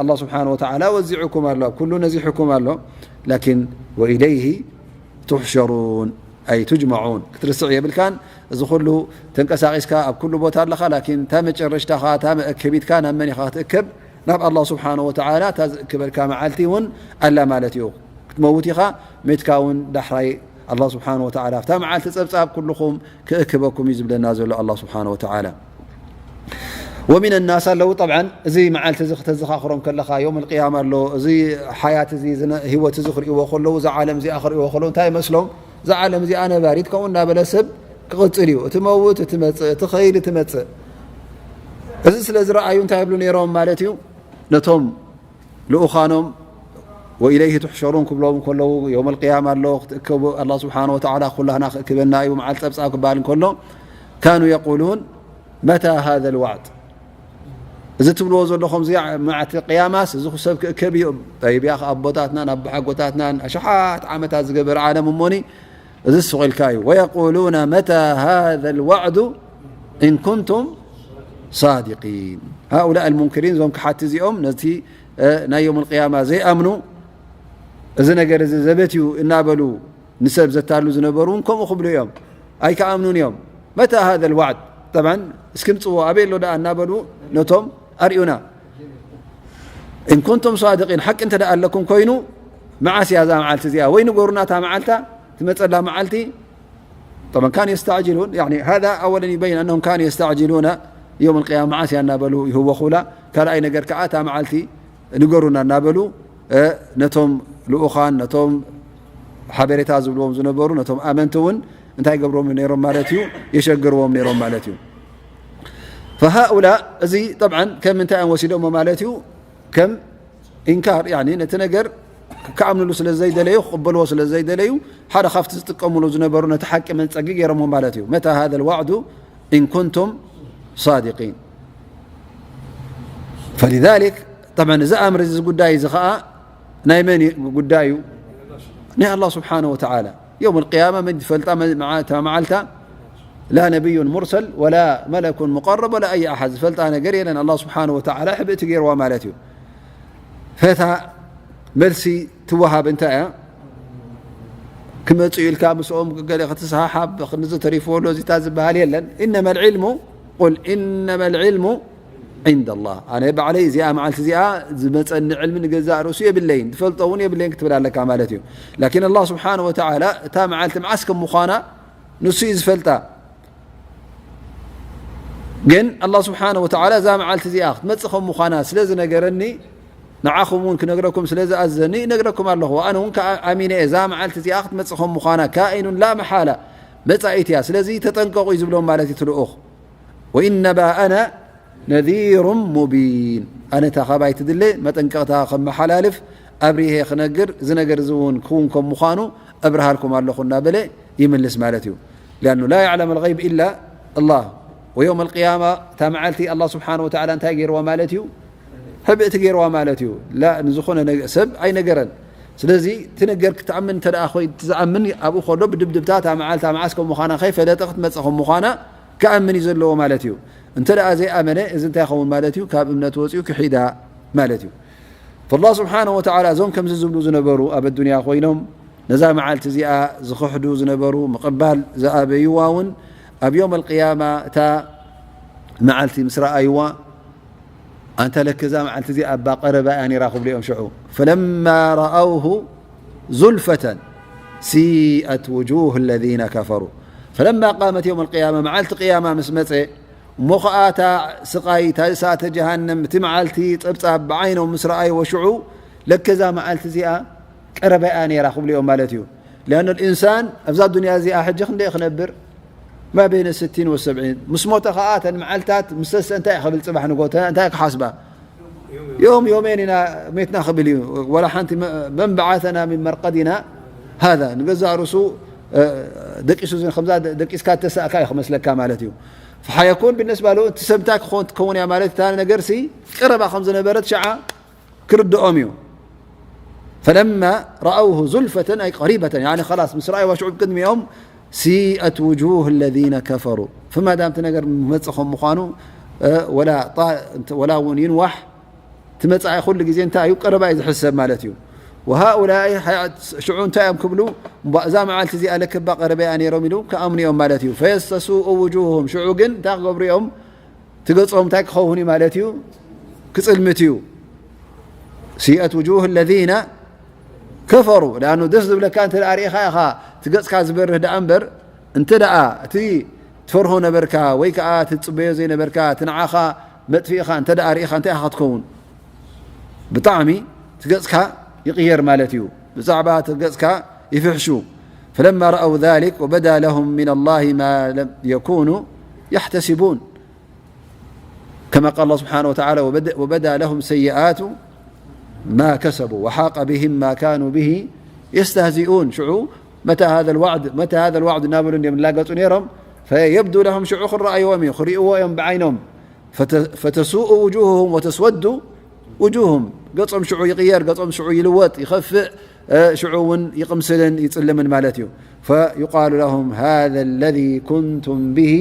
الله سبحانه وتعالى ወዚዑኩም ኣሎ ኣብ ኩሉ ነዚሑኩም ኣሎ لكن وإليه ትሕሸሩን ኣይ ትጅመዑን። ክትርስዕ የብልካን። እዚ ኩሉ ተንቀሳቒስካ ኣብ ኩሉ ቦታ ኣለኻ፣ ላኪን እታ መጨረሽታኻ፣ እታ መእከቢትካ ናብ መን ኢኻ ክትእከብ? ናብ ኣላህ ስብሓነሁ ወተዓላ። እታ ዝእክበልካ መዓልቲ እውን ኣላ ማለት እዩ። ክትመውት ኢኻ፣ ሜትካ እውን ዳሕራይ ኣላህ ስብሓነሁ ወተዓላ ኣብታ መዓልቲ ጸብጻብ ኩልኹም ክእክበኩም እዩ ዝብለና ዘሎ ኣላህ ስብሓነሁ ወተዓላ። ወሚን ናስ ኣለዉ። ጠብዓን እዚ መዓልቲ እዚ ክተዘኻኽሮም ከለኻ፣ ዮም ኣልቅያማ ኣሎ፣ እዚ ሓያት እዚ፣ እዚ ነ-፣ ህይወት እዚ ክርእይዎ ከለዉ፣ እዛ ዓለም እዚኣ ክርእይዎ ከለዉ እንታይ ይመስሎም? እዛ ዓለም እዚኣ ነባሪት ከምኡ እናበለ ሰብ ክቕጽል እዩ። እቲ መውት እቲ መጽእ፣ እቲ ኸይድ እቲ መጽእ። እዚ ስለ ዝረኣዩ እንታይ ይብሉ ነይሮም ማለት እዩ? ነቶም ልኡኻኖም ወኢለይህ ትሕሸሩን ክብሎም ከለዉ፣ ዮም ኣልቅያማ ኣሎ፣ ክትእከቡ፣ ኣላህ ስብሓነሁ ወተዓላ ኩላህና ክእክበና እዩ፣ መዓልቲ ጸብጻብ ክበሃል እንከሎ፣ ካኑ የቁሉን፣ መታ ሃዘ ልዋዕድ? እዚ ትብልዎ ዘለኹም እዚ መዓልቲ ቅያማስ፣ እዚ ሰብ ክእከብ እዩ። ጠይብ፣ ያ ኣቦታትናን ኣቦሓጎታትናን ኣሽሓት ዓመታት ዝገበረ ዓለም እሞኒ፣ እዚ ስቕ ኢልካ እዩ። ወየቁሉነ መታ ሃዘ ልዋዕዱ ኢን ኩንቱም ሳዲቂን። ሃኡላእ ልሙንክሪን፣ እዞም ክሓቲ እዚኦም ነቲ፣ እ፣ ናይ ዮም ልቅያማ ዘይኣምኑ፣ እዚ ነገር እዚ ዘበት እዩ እናበሉ ንሰብ ዘታሉ ዝነበሩ እውን ከምኡ ክብሉ እዮም። ኣይከኣምኑን እዮም። መታ ሃዘ ልዋዕድ? ጠብዓን እስኪ ምጽዎ፣ ኣበይ ኣሎ ደኣ እናበሉ ነቶም ኣርእዩና። ኢን ኩንቱም ሳዲቂን፣ ሓቂ እንተ ደኣ ኣለኩም ኮይኑ፣ መዓስ እያ እዛ መዓልቲ እዚኣ? ወይ ንገሩና እታ መዓልታ፣ ትመጸላ መዓልቲ። ጠብዓን ካኑ የስተዕጅሉን፣ ያኒ ሃዛ ኣወለን ዩበይን ኣነሁም ካኑ የስተዕጅሉና የውም ኣልቅያማ፣ መዓስ እያ እናበሉ ይህወኹላ። ካልኣይ ነገር ከኣ እታ መዓልቲ ንገሩና እናበሉ፣ እ፣ ነቶም ልኡኻን፣ ነቶም ሓበሬታ ዝብልዎም ዝነበሩ፣ ነቶም ኣመንቲ እውን እንታይ ይገብርዎም ነይሮም ማለት እዩ? የሸግርዎም ነይሮም ማለት እዩ። ፈሃኡላ፣ እዚ ጠብዓን ከም ምንታይ እዮም ወሲዶሞ ማለት እዩ? ከም ኢንካር፣ ያኒ ነቲ ነገር ክኣምንሉ ስለ ዘይደለዩ፣ ክቕበልዎ ስለ ዘይደለዩ፣ ሓደ ካብቲ ዝጥቀምሉ ዝነበሩ ነቲ ሓቂ መንጸጊ ገይሮሞ ማለት እዩ። መታ ሃዘ ልዋዕዱ ኢን ኩንቱም ሳዲቂን። ፈሊዛሊክ፣ ጠብዓን እዚ ኣምር እዚ ጉዳይ እዚ ኸኣ ናይ መን እዩ ጉዳይ እዩ? ናይ ኣላህ ስብሓነሁ ወተዓላ። የውም ኣልቅያማ መን ዝፈልጣ መ-፣ መዓ-፣ እታ መዓልታ? ላ ነቢዩን ሙርሰል ወላ መለኩን ሙቀረብ ወላ ኣይ ኣሓድ ዝፈልጣ ነገር የለን። ኣላህ ስብሓነሁ ወተዓላ ሕብእቲ ገይርዋ ማለት እዩ። ፈታ መልሲ ትወሃብ እንታይ እያ? ክመጽኡ ኢልካ ምስኦም ገለ ክትሰሓሓብ፣ ክንዚ ተሪፍዎ ኣሎ፣ እዚታት ዝበሃል የለን። ኢነማ ልዕልሙ፣ ቁል ኢነማ ልዕልሙ ዒንደ ላህ። ኣነ ባዕለይ እዚኣ መዓልቲ እዚኣ ዝመጸኒ ዕልሚ ንገዛእ ርእሱ የብለይን፣ ዝፈልጦ እውን የብለይን ክትብል ኣለካ ማለት እዩ። ላኪን ኣላህ ስብሓነሁ ወተዓላ እታ መዓልቲ መዓስ ከም ምዃና ንሱ እዩ ዝፈልጣ። ግን ኣላህ ስብሓነሁ ወተዓላ እዛ መዓልቲ እዚኣ ክትመጽእ ከም ምዃና ስለ ዝነገረኒ፣ ንዓኹም እውን ክነግረኩም ስለ ዝኣዘኒ እነግረኩም ኣለኹ። ኣነ እውን ከኣ ኣሚነ እየ፣ እዛ መዓልቲ እዚኣ ክትመጽእ ከም ምዃና፣ ካኢኑን ላ መሓላ፣ መጻኢት እያ። ስለዚ ተጠንቀቑ እዩ ዝብሎም ማለት እዩ እቲ ልኡኽ። ወኢነማ ኣነ ነዚሩን ሙቢን። ኣነ እታ ካባይ ትድለ መጠንቀቕታ ከመሓላልፍ ኣብሪሀ ክነግር፣ እዚ ነገር እዚ እውን ክውን ከም ምዃኑ ኣብርሃልኩም ኣለኹ እናበለ ይምልስ ማለት እዩ። ሊኣኑ ላ የዕለም ኣልገይብ ኢላ ኣላህ። ወየውም ኣልቅያማ፣ እታ መዓልቲ ኣላህ ስብሓነሁ ወተዓላ እንታይ ገይርዋ ማለት እዩ? ሕብእቲ ገይርዋ ማለት እዩ። ላ፣ ንዝኾነ ነገ-፣ ሰብ ኣይነገረን። ስለዚ እቲ ነገር ክትኣምን እንተ ደኣ ኮይ-፣ ዝኣምን ኣብኡ ከሎ ብድብድብታ እታ መዓልታ መዓስ ከም ምዃና ከይፈለጠ ክትመጽእ ከም ምዃና ክኣምን እዩ ዘለዎ ማለት እዩ። እንተ ደኣ ዘይኣመነ፣ እዚ እንታይ ይኸውን ማለት እዩ? ካብ እምነት ወጺኡ ክሒዳ ማለት እዩ። ፈላህ ስብሓነሁ ወተዓላ እዞም ከምዚ ዝብሉ ዝነበሩ ኣብ ኣዱንያ ኮይኖም ነዛ መዓልቲ እዚኣ ዝኽሕዱ ዝነበሩ፣ ምቕባል ዝኣበይዋ እውን ኣብ ዮም ኣልቅያማ እታ መዓልቲ ምስ ረኣይዋ፣ ኣንታ ለከ እዛ መዓልቲ እዚኣ እባ ቀረባ እያ ነይራ ክብሉ እዮም ሽዑ። ፈለማ ረኣውሁ ዙልፈተን ሲአት ውጁህ ለዚነ ከፈሩ። ፈለማ ቃመት የውም ኣልቅያማ፣ መዓልቲ ቅያማ ምስ መጸ፣ እሞ ኸኣ እታ ስቓይ፣ እታ እሳተ ጀሃነም፣ እቲ መዓልቲ ጸብጻብ ብዓይኖም ምስ ረኣይዎ ሽዑ፣ ለከ እዛ መዓልቲ እዚኣ ቀረባ እያ ነይራ ክብሉ እዮም ማለት እዩ። ሊኣኑ ልኢንሳን ኣብዛ ዱንያ እዚኣ ሕጂ ክንደይ ክነብር? ማ በይነ ስቲን ወሰብዒን። ምስ ሞተ ኸዓ እተን መዓልታት ምስ ሰሰ እንታይ እዩ ክብል ጽባሕ ንጎተ እንታይ እዩ ክሓስባ? ዮም ዮሜን ኢና ሜትና ክብል እዩ። ወላ ሓንቲ መ-፣ መን በዓሰና ሚን መርቀዲና ሃዛ። ንገዛእ ርእሱ፣ እ፣ ደቂሱ ዝን-፣ ከምዛ ደ-፣ ደቂስካ እተሳእካ እዩ ክመስለካ ማለት እዩ። ፈሓየኩን ብነስባ ለው እቲ ሰብ እንታይ ክኸውን ትከውን እያ ማለት እታ ነገርሲ ቀረባ ከም ዝነበረት ሸዓ ክርድኦም እዩ። ፈለማ ረኣውሁ ዙልፈተን ኣይ ቀሪበተን፣ ያኒ ኸላስ ምስ ረኣይዋ ሽዑ ቅድሚኦም ሲአት ውጁህ ለዚነ ከፈሩ። ፈማዳም እቲ ነገር መጽእ ከም ምዃኑ፣ እ፣ ወላ ጣ-፣ እንተ-፣ ወላ እውን ይንዋሕ፣ እቲ መጻኢ ኩሉ ግዜ እንታይ እዩ? ቀረባ እዩ ዝሕሰብ ማለት እዩ። وهؤلاء ሽዑ እንታይ እዮም ክብሉ? እዛ መዓልቲ እዚኣ ለክባ ቀረበያ ነይሮም ኢሉ ክኣምኑ እዮም ማለት እዩ። فيستسوء وجوههم ሽዑ ግን እንታይ ክገብሩ እዮም? ትገጾም እንታይ ክኸውን እዩ ማለት እዩ? ክጽልምት እዩ። سيئت وجوه الذين كفروا لأنه ደስ ዝብለካ እንተ ደኣ ርኢኻ ኢኻ ትገጽካ ዝበርህ ደኣ እምበር እንተ ደኣ እቲ ትፈርሆ ነበርካ ወይ ከዓ ትጽበዮ ዘይነበርካ እቲ ንዓኻ መጥፊእኻ እንተ ደኣ ርኢኻ እንታይ ኢኻ ክትከውን? ብጣዕሚ ትገጽካ ይቕየር ማለት እዩ። ብዛዕባ ትገጽካ ይፍሕሹ። فلما رأوا ذلك وبدا لهم من الله ما لم يكونوا يحتسبون كما قال الله سبحانه وتعالى وبدا لهم سيئات ما كسبوا وحاق بهم ما كانوا به يستهزئون ሽዑ متى هذا الوعد متى هذا الوعد እናበሉ እንዲም ላገጹ ነይሮም። فيبدو لهم ሽዑ ክረኣይዎም እዩ ክርእይዎ እዮም ብዓይኖም فتسوء وجوههم وتسود وجوههم ገጾም ሽዑ ይቕየር ገጾም ሽዑ ይልወጥ ይኸፍእ ሽዑ እውን ይቕምስልን ይጽልምን ማለት እዩ። فيقال لهم هذا الذي كنتم به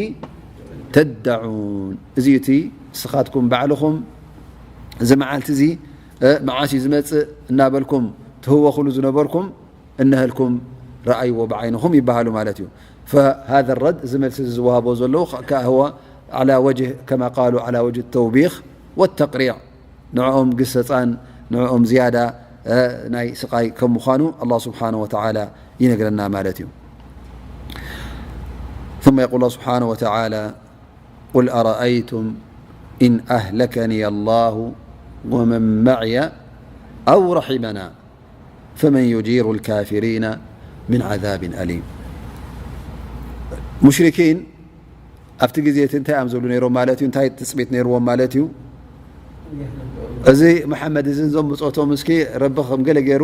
تدعون እዚ እቲ ንስኻትኩም ባዕልኹም እዚ መዓልቲ እዚ መዓስ እዩ ዝመጽእ እናበልኩም ትህወኽሉ ዝነበርኩም እነሀልኩም ረኣይዎ ብዓይንኹም ይበሃሉ ማለት እዩ። فهذا الرد እዚ መልሲ ዝወሃቦ ዘለዉ ከ هو على وجه كما قالوا على وجه التوبيخ والتقريع ንዕኦም ግሰጻን ንዕኦም ዝያዳ ናይ ስቓይ ከም ምዃኑ ኣላህ ስብሓነ ወተዓላ ይነግረና ማለት እዩ። ثم يقول الله سبحانه وتعالى قل أرأيتم إن أهلكني الله ومن معي أو رحمنا فمن يجير الكافرين من عذاب أليم ሙሽሪኪን ኣብቲ ግዜ እቲ እንታይ እዮም ዝብሉ ነይሮም ማለት እዩ እንታይ ትፅቢት ነይርዎም ማለት እዩ እዚ መሓመድ እዚ ዞም ብፆቶም እስኪ ረቢ ከም ገለ ገይሩ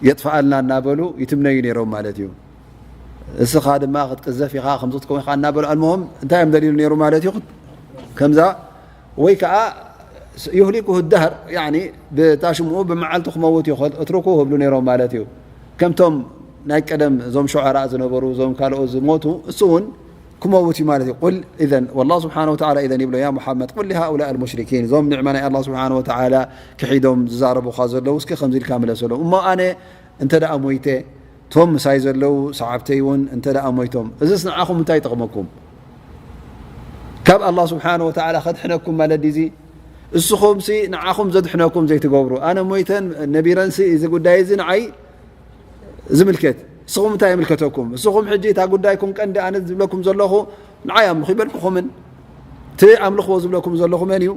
የጥፍኣልና እናበሉ ይትምነዩ ነይሮም ማለት እዩ እስኻ ድማ ክትቅዘፍ ኢኻ ከምዚ ክትከውን ኢኻ እናበሉ ኣልሞሆም እንታይ እዮም ደሊሉ ነይሩ ማለት እዩ ከምዛ ወይ ከዓ يهلكه الدهر ብታ ሽምኡ ብመዓልቱ ክመውት እዩ እትርኩ ህብሉ ነይሮም ማለት እዩ ከምቶም ናይ ቀደም እዞም ሸዓራእ ዝነበሩ እዞም ካልኦት ዝሞቱ እሱ እውን ክመውት እዩ ማለት እዩ ቁል ኢዘን والله سبحانه وتعالى إذن ይብሎ يا محمد قل لهؤلاء المشركين እዞም ኒዕማ ናይ الله سبحانه وتعالى ክሒዶም ዝዛረቡኻ ዘለዉ እስኪ ከምዚ ኢልካ ምለሰሎም እሞ ኣነ እንተ ደኣ ሞይተ ቶም ምሳይ ዘለዉ ሰዓብተይ እውን እንተ ደኣ ሞይቶም እዚስ ንዓኹም እንታይ ይጠቕመኩም ካብ الله سبحانه وتعالى ከድሕነኩም ማለት ድዚ እስኹምሲ ንዓኹም ዘድሕነኩም ዘይትገብሩ ኣነ ሞይተን ነቢረንሲ እዚ ጉዳይ እዚ ንዓይ ዝምልከት እስኹም እንታይ ይምልከተኩም እስኹም ሕጂ እታ ጉዳይኩም ቀንዲ ኣነ ዝብለኩም ዘለኹ ንዓይ ኣምልኹ ይበልኩኹምን እቲ ኣምልኽዎ ዝብለኩም ዘለኹ መን እዩ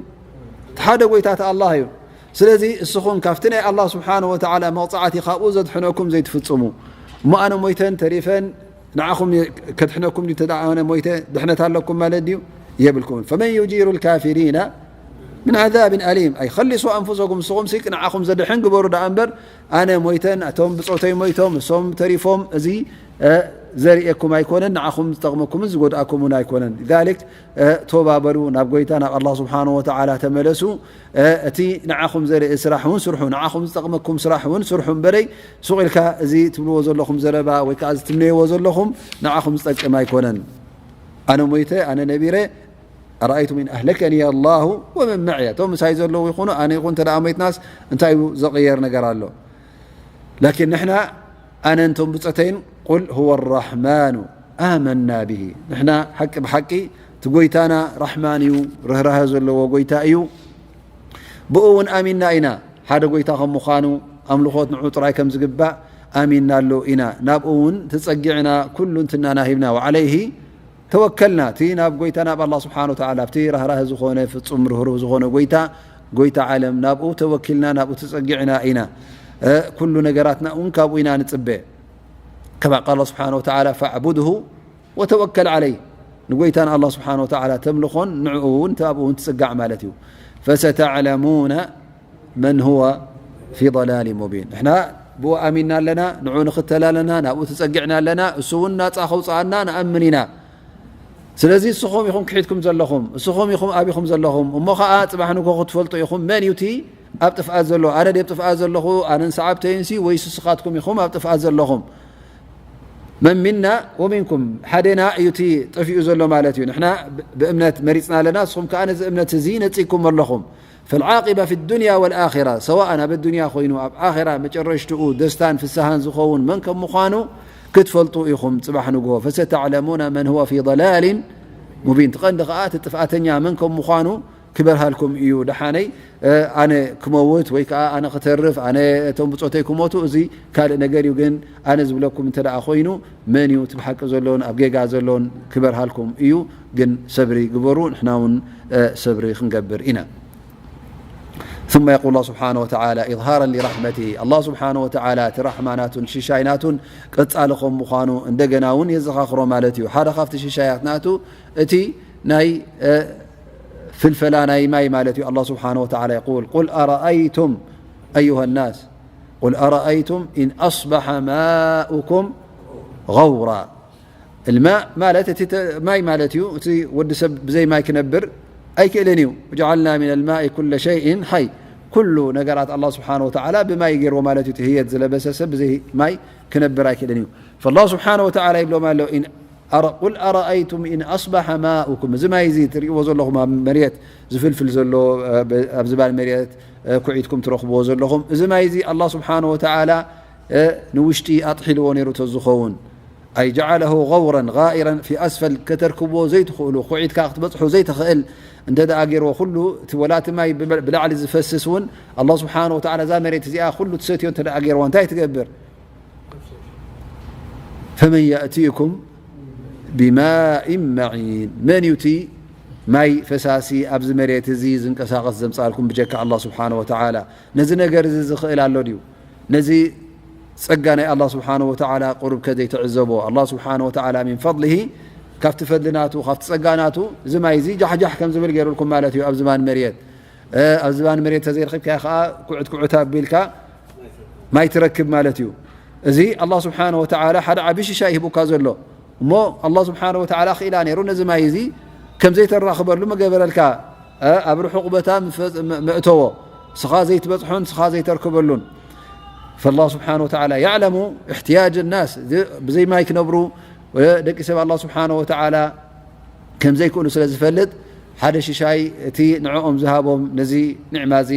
እቲ ሓደ ጎይታ እቲ ኣላህ እዩ ስለዚ እስኹም ካብቲ ናይ ኣላህ ስብሓን ወተዓላ መቕፃዕቲ ካብኡ ዘድሕነኩም ዘይትፍፅሙ እሞ ኣነ ሞይተን ተሪፈን ንዓኹም ከድሕነኩም ድዩ ተደኣ ኣነ ሞይተ ድሕነት ኣለኩም ማለት ድዩ የብልኩምን ፈመን ዩጂሩ ልካፊሪና ምን ዓዛብን ኣሊም ኣይ ኸሊሱ ኣንፉሰኩም ንስኹም ሲ ንዓኹም ዘድሕን ግበሩ ደኣ እምበር ኣነ ሞይተን እቶም ብፆተይ ሞይቶም እሶም ተሪፎም እዚ ዘርእየኩም ኣይኮነን ንዓኹም ዝጠቕመኩምን ዝጎድኣኩምን ኣይኮነን ሊዛሊክ ቶባ በሉ ናብ ጎይታ ናብ ኣላ ስብሓን ወተዓላ ተመለሱ እቲ ንዓኹም ዘርኢ ስራሕ እውን ስርሑ ንዓኹም ዝጠቕመኩም ስራሕ እውን ስርሑ እምበረይ ሱቕ ኢልካ እዚ ትብልዎ ዘለኹም ዘረባ ወይ ከዓ እዚ ትምነይዎ ዘለኹም ንዓኹም ዝጠቅም ኣይኮነን ኣነ ሞይተ ኣነ ነቢረ ኣረኣይቱም ኢን ኣህለከኒ ኣላሁ ወመን መዕየ እቶም ምሳይ ዘለዉ ይኹኑ ኣነ ይኹን እንተ ሞይትናስ እንታይ እዩ ዘቕየር ነገር ኣሎ ላኪን ንሕና ኣነን ቶም ብፀተይን ቁል ሁወ ራሕማኑ ኣመና ብሂ ንሕና ሓቂ ብሓቂ እቲ ጎይታና ራሕማን እዩ ርህራሀ ዘለዎ ጎይታ እዩ ብኡ እውን ኣሚንና ኢና ሓደ ጎይታ ከም ምዃኑ ኣምልኾት ንዑ ጥራይ ከም ዝግባእ ኣሚንናሉ ኢና ናብኡ እውን ተፀጊዕና ኩሉ እንትናና ሂብና ወዓለይሂ ተወከልና እቲ ናብ ጎይታ ናብ ኣላ ስብሓን ወተዓላ ኣብቲ ራህራህ ዝኾነ ፍፁም ርህሩህ ዝኾነ ጎይታ ጎይታ ዓለም ናብኡ ተወኪልና ናብኡ ተፀጊዕና ኢና ኩሉ ነገራትና እውን ካብኡ ኢና ንፅበ ከማ ቃል ስብሓን ወተዓላ ፈዕቡድሁ ወተወከል ዓለይ ንጎይታ ንኣላ ስብሓን ወተዓላ ተምልኾን ንዕኡ እውን ኣብኡ እውን ትፅጋዕ ማለት እዩ ፈሰተዕለሙነ መን ሁወ ፊ ضላል ሙቢን ንሕና ብኡ ኣሚንና ኣለና ንዑ ንኽተል ኣለና ናብኡ ተፀጊዕና ኣለና እሱ እውን ናፃ ከውፅኣና ንኣምን ኢና ስለዚ እስኹም ኢኹም ክሒድኩም ዘለኹም እስኹም ኢኹም ኣቢኹም ዘለኹም እሞ ከዓ ፅባሕ ንጎ ክትፈልጡ ኢኹም መን እዩ እቲ ኣብ ጥፍኣት ዘሎ ኣነ ደብ ጥፍኣት ዘለኹ ኣነን ሰዓብተይንሲ ወይስ እስኻትኩም ኢኹም ኣብ ጥፍኣት ዘለኹም መን ሚና ወሚንኩም ሓደና እዩ እቲ ጠፊኡ ዘሎ ማለት እዩ ንሕና ብእምነት መሪፅና ኣለና እስኹም ከዓ ነዚ እምነት እዚ ነፂግኩም ኣለኹም فالعاقبة في الدنيا والآخرة، سواء ኣብ ኣዱንያ ኮይኑ ኣብ ኣኺራ መጨረሽትኡ ደስታን ፍስሃን ዝኸውን መን ከም ምዃኑ ክትፈልጡ ኢኹም ጽባሕ ንግሆ። فستعلمون من هو في ضلال مبين። እቲ ቀንዲ ከኣ እቲ ጥፍኣተኛ መን ከም ምዃኑ ክበርሃልኩም እዩ። ደሓነይ ኣነ ክመውት ወይ ከዓ ኣነ ክተርፍ፣ ኣነ እቶም ብጾተይ ክሞቱ፣ እዚ ካልእ ነገር እዩ። ግን ኣነ ዝብለኩም እንተ ደኣ ኮይኑ መን እዩ እቲ ብሓቂ ዘሎን ኣብ ጌጋ ዘሎን ክበርሃልኩም እዩ። ግን ሰብሪ ግበሩ፣ ንሕና እውን ሰብሪ ክንገብር ኢና። ثم يقول الله سبحانه وتعالى إظهارا لرحمته، ኣላህ ስብሓነ ወተዓላ እቲ ራሕማ ናቱን ሽሻይ ናቱን ቀጻሊ ከም ምዃኑ እንደገና እውን የዘኻኽሮ ማለት እዩ። ሓደ ካብቲ ሽሻያት ናቱ እቲ ናይ ፍልፈላ ናይ ማይ ማለት እዩ። ኣላህ ስብሓነ ወተዓላ የቁል ቁል ኣረኣይቱም ኣዩሃ ናስ ቁል ኣረኣይቱም ኢን ኣስበሐ ማኡኩም ገውራ። ልማእ ማለት እቲ ማይ ማለት እዩ። እቲ ወዲ ሰብ ብዘይ ማይ ክነብር ኣይክእልን እዩ። ወጀዓልና ሚን ልማኢ ኩለ ሸይን ሓይ፣ ኩሉ ነገራት ኣላ ስብሓን ወተዓላ ብማይ ገይርዎ ማለት እዩ። እቲ ህየት ዝለበሰ ሰብ ብዘይ ማይ ክነብር ኣይክእልን እዩ። ፈላ ስብሓን ወተዓላ ይብሎም ኣሎ ቁል ኣረኣይቱም ኢን ኣስበሐ ማኡኩም፣ እዚ ማይ እዚ ትርእይዎ ዘለኹም ኣብ መሬት ዝፍልፍል ዘሎ፣ ኣብ ዝባን መሬት ኩዒትኩም ትረኽብዎ ዘለኹም፣ እዚ ማይ እዚ ኣላ ስብሓን ወተዓላ ንውሽጢ ኣጥሒልዎ ነይሩ ተዝኸውን ኣይ ጀዓለሁ ገውረን ጋኢረን ፊ ኣስፈል፣ ከተርክብዎ ዘይትኽእሉ፣ ኩዒትካ ክትበፅሑ ዘይትኽእል እንተ ደኣ ገይርዎ፣ ኩሉ እቲ ወላ እቲ ማይ ብላዕሊ ዝፈስስ እውን ኣላ ስብሓን ወተዓላ እዛ መሬት እዚኣ ኩሉ ትሰትዮ እንተ ደኣ ገይርዎ እንታይ ትገብር? ፈመን የእቲኩም ቢማኢን መዒን፣ መን እዩ እቲ ማይ ፈሳሲ ኣብዚ መሬት እዚ ዝንቀሳቐስ ዘምፃልኩም ብጀካ ኣላ ስብሓን ወተዓላ? ነዚ ነገር እዚ ዝኽእል ኣሎ ድዩ? ነዚ ጸጋ ናይ ኣላ ስብሓን ወተዓላ ቁሩብ ከዘይትዕዘቦ፣ ኣላ ስብሓን ወተዓላ ሚን ፈድሊሂ ካብቲ ፈድሊ ናቱ ካብቲ ጸጋ ናቱ እዚ ማይ እዚ ጃሕጃሕ ከም ዝብል ገይሩልኩም ማለት እዩ። ኣብ ዝባን መሬት ኣብ ዝባን መሬት ተዘይረኺብካዮ ከዓ ኩዕት ኩዕት ኣቢልካ ማይ ትረክብ ማለት እዩ። እዚ ኣላ ስብሓን ወተዓላ ሓደ ዓቢ ሽሻይ ሂቡካ ዘሎ እሞ ኣላ ስብሓን ወተዓላ ክኢላ ነይሩ ነዚ ማይ እዚ ከም ዘይተራኽበሉ መገበረልካ። ኣብ ርሑቕ ቦታ መእተዎ፣ ስኻ ዘይትበጽሖን ስኻ ዘይተርክበሉን። ፈላ ስብሓን ወተዓላ ያዕለሙ እሕትያጅ ናስ፣ ብዘይ ማይ ክነብሩ ደቂ ሰብ ኣላ ስብሓን ወተዓላ ከም ዘይክእሉ ስለ ዝፈልጥ ሓደ ሽሻይ እቲ ንዕኦም ዝሃቦም ነዚ ኒዕማ እዚ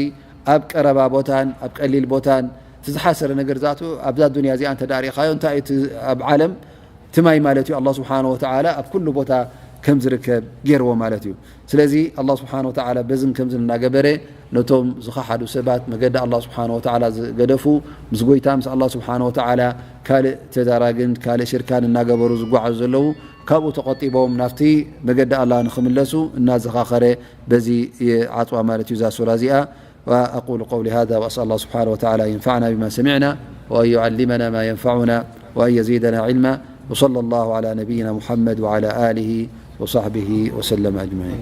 ኣብ ቀረባ ቦታን ኣብ ቀሊል ቦታን እቲ ዝሓሰረ ነገር ዛቱ ኣብዛ ዱንያ እዚኣ እንተ ዳኣ ሪእኻዮ እንታይ እቲ ኣብ ዓለም እቲ ማይ ማለት እዩ ኣላ ስብሓን ወተዓላ ኣብ ኩሉ ቦታ ከም ዝርከብ ገይርዎ ማለት እዩ። ስለዚ ኣላ ስብሓን ወተዓላ በዝን ከምዝን እናገበረ ነቶም ዝኸሓዱ ሰባት መገዲ ኣላ ስብሓን ወተዓላ ዝገደፉ ምስ ጎይታ ምስ ኣላ ስብሓን ወተዓላ ካልእ ተዳራግን ካልእ ሽርካን እናገበሩ ዝጓዓዙ ዘለዉ ካብኡ ተቆጢቦም ናብቲ መገዲ ኣላ ንክምለሱ እናዘኻኸረ በዚ ይዓፅዋ ማለት እዩ እዛ ሱራ እዚኣ። وأقول قولي هذا وأسأل الله سبحانه وتعالى أن ينفعنا بما سمعنا وأن يعلمنا ما ينفعنا وأن يزيدنا علما. وصلى الله على نبينا محمد وعلى آله وصحبه وسلم أجمعين.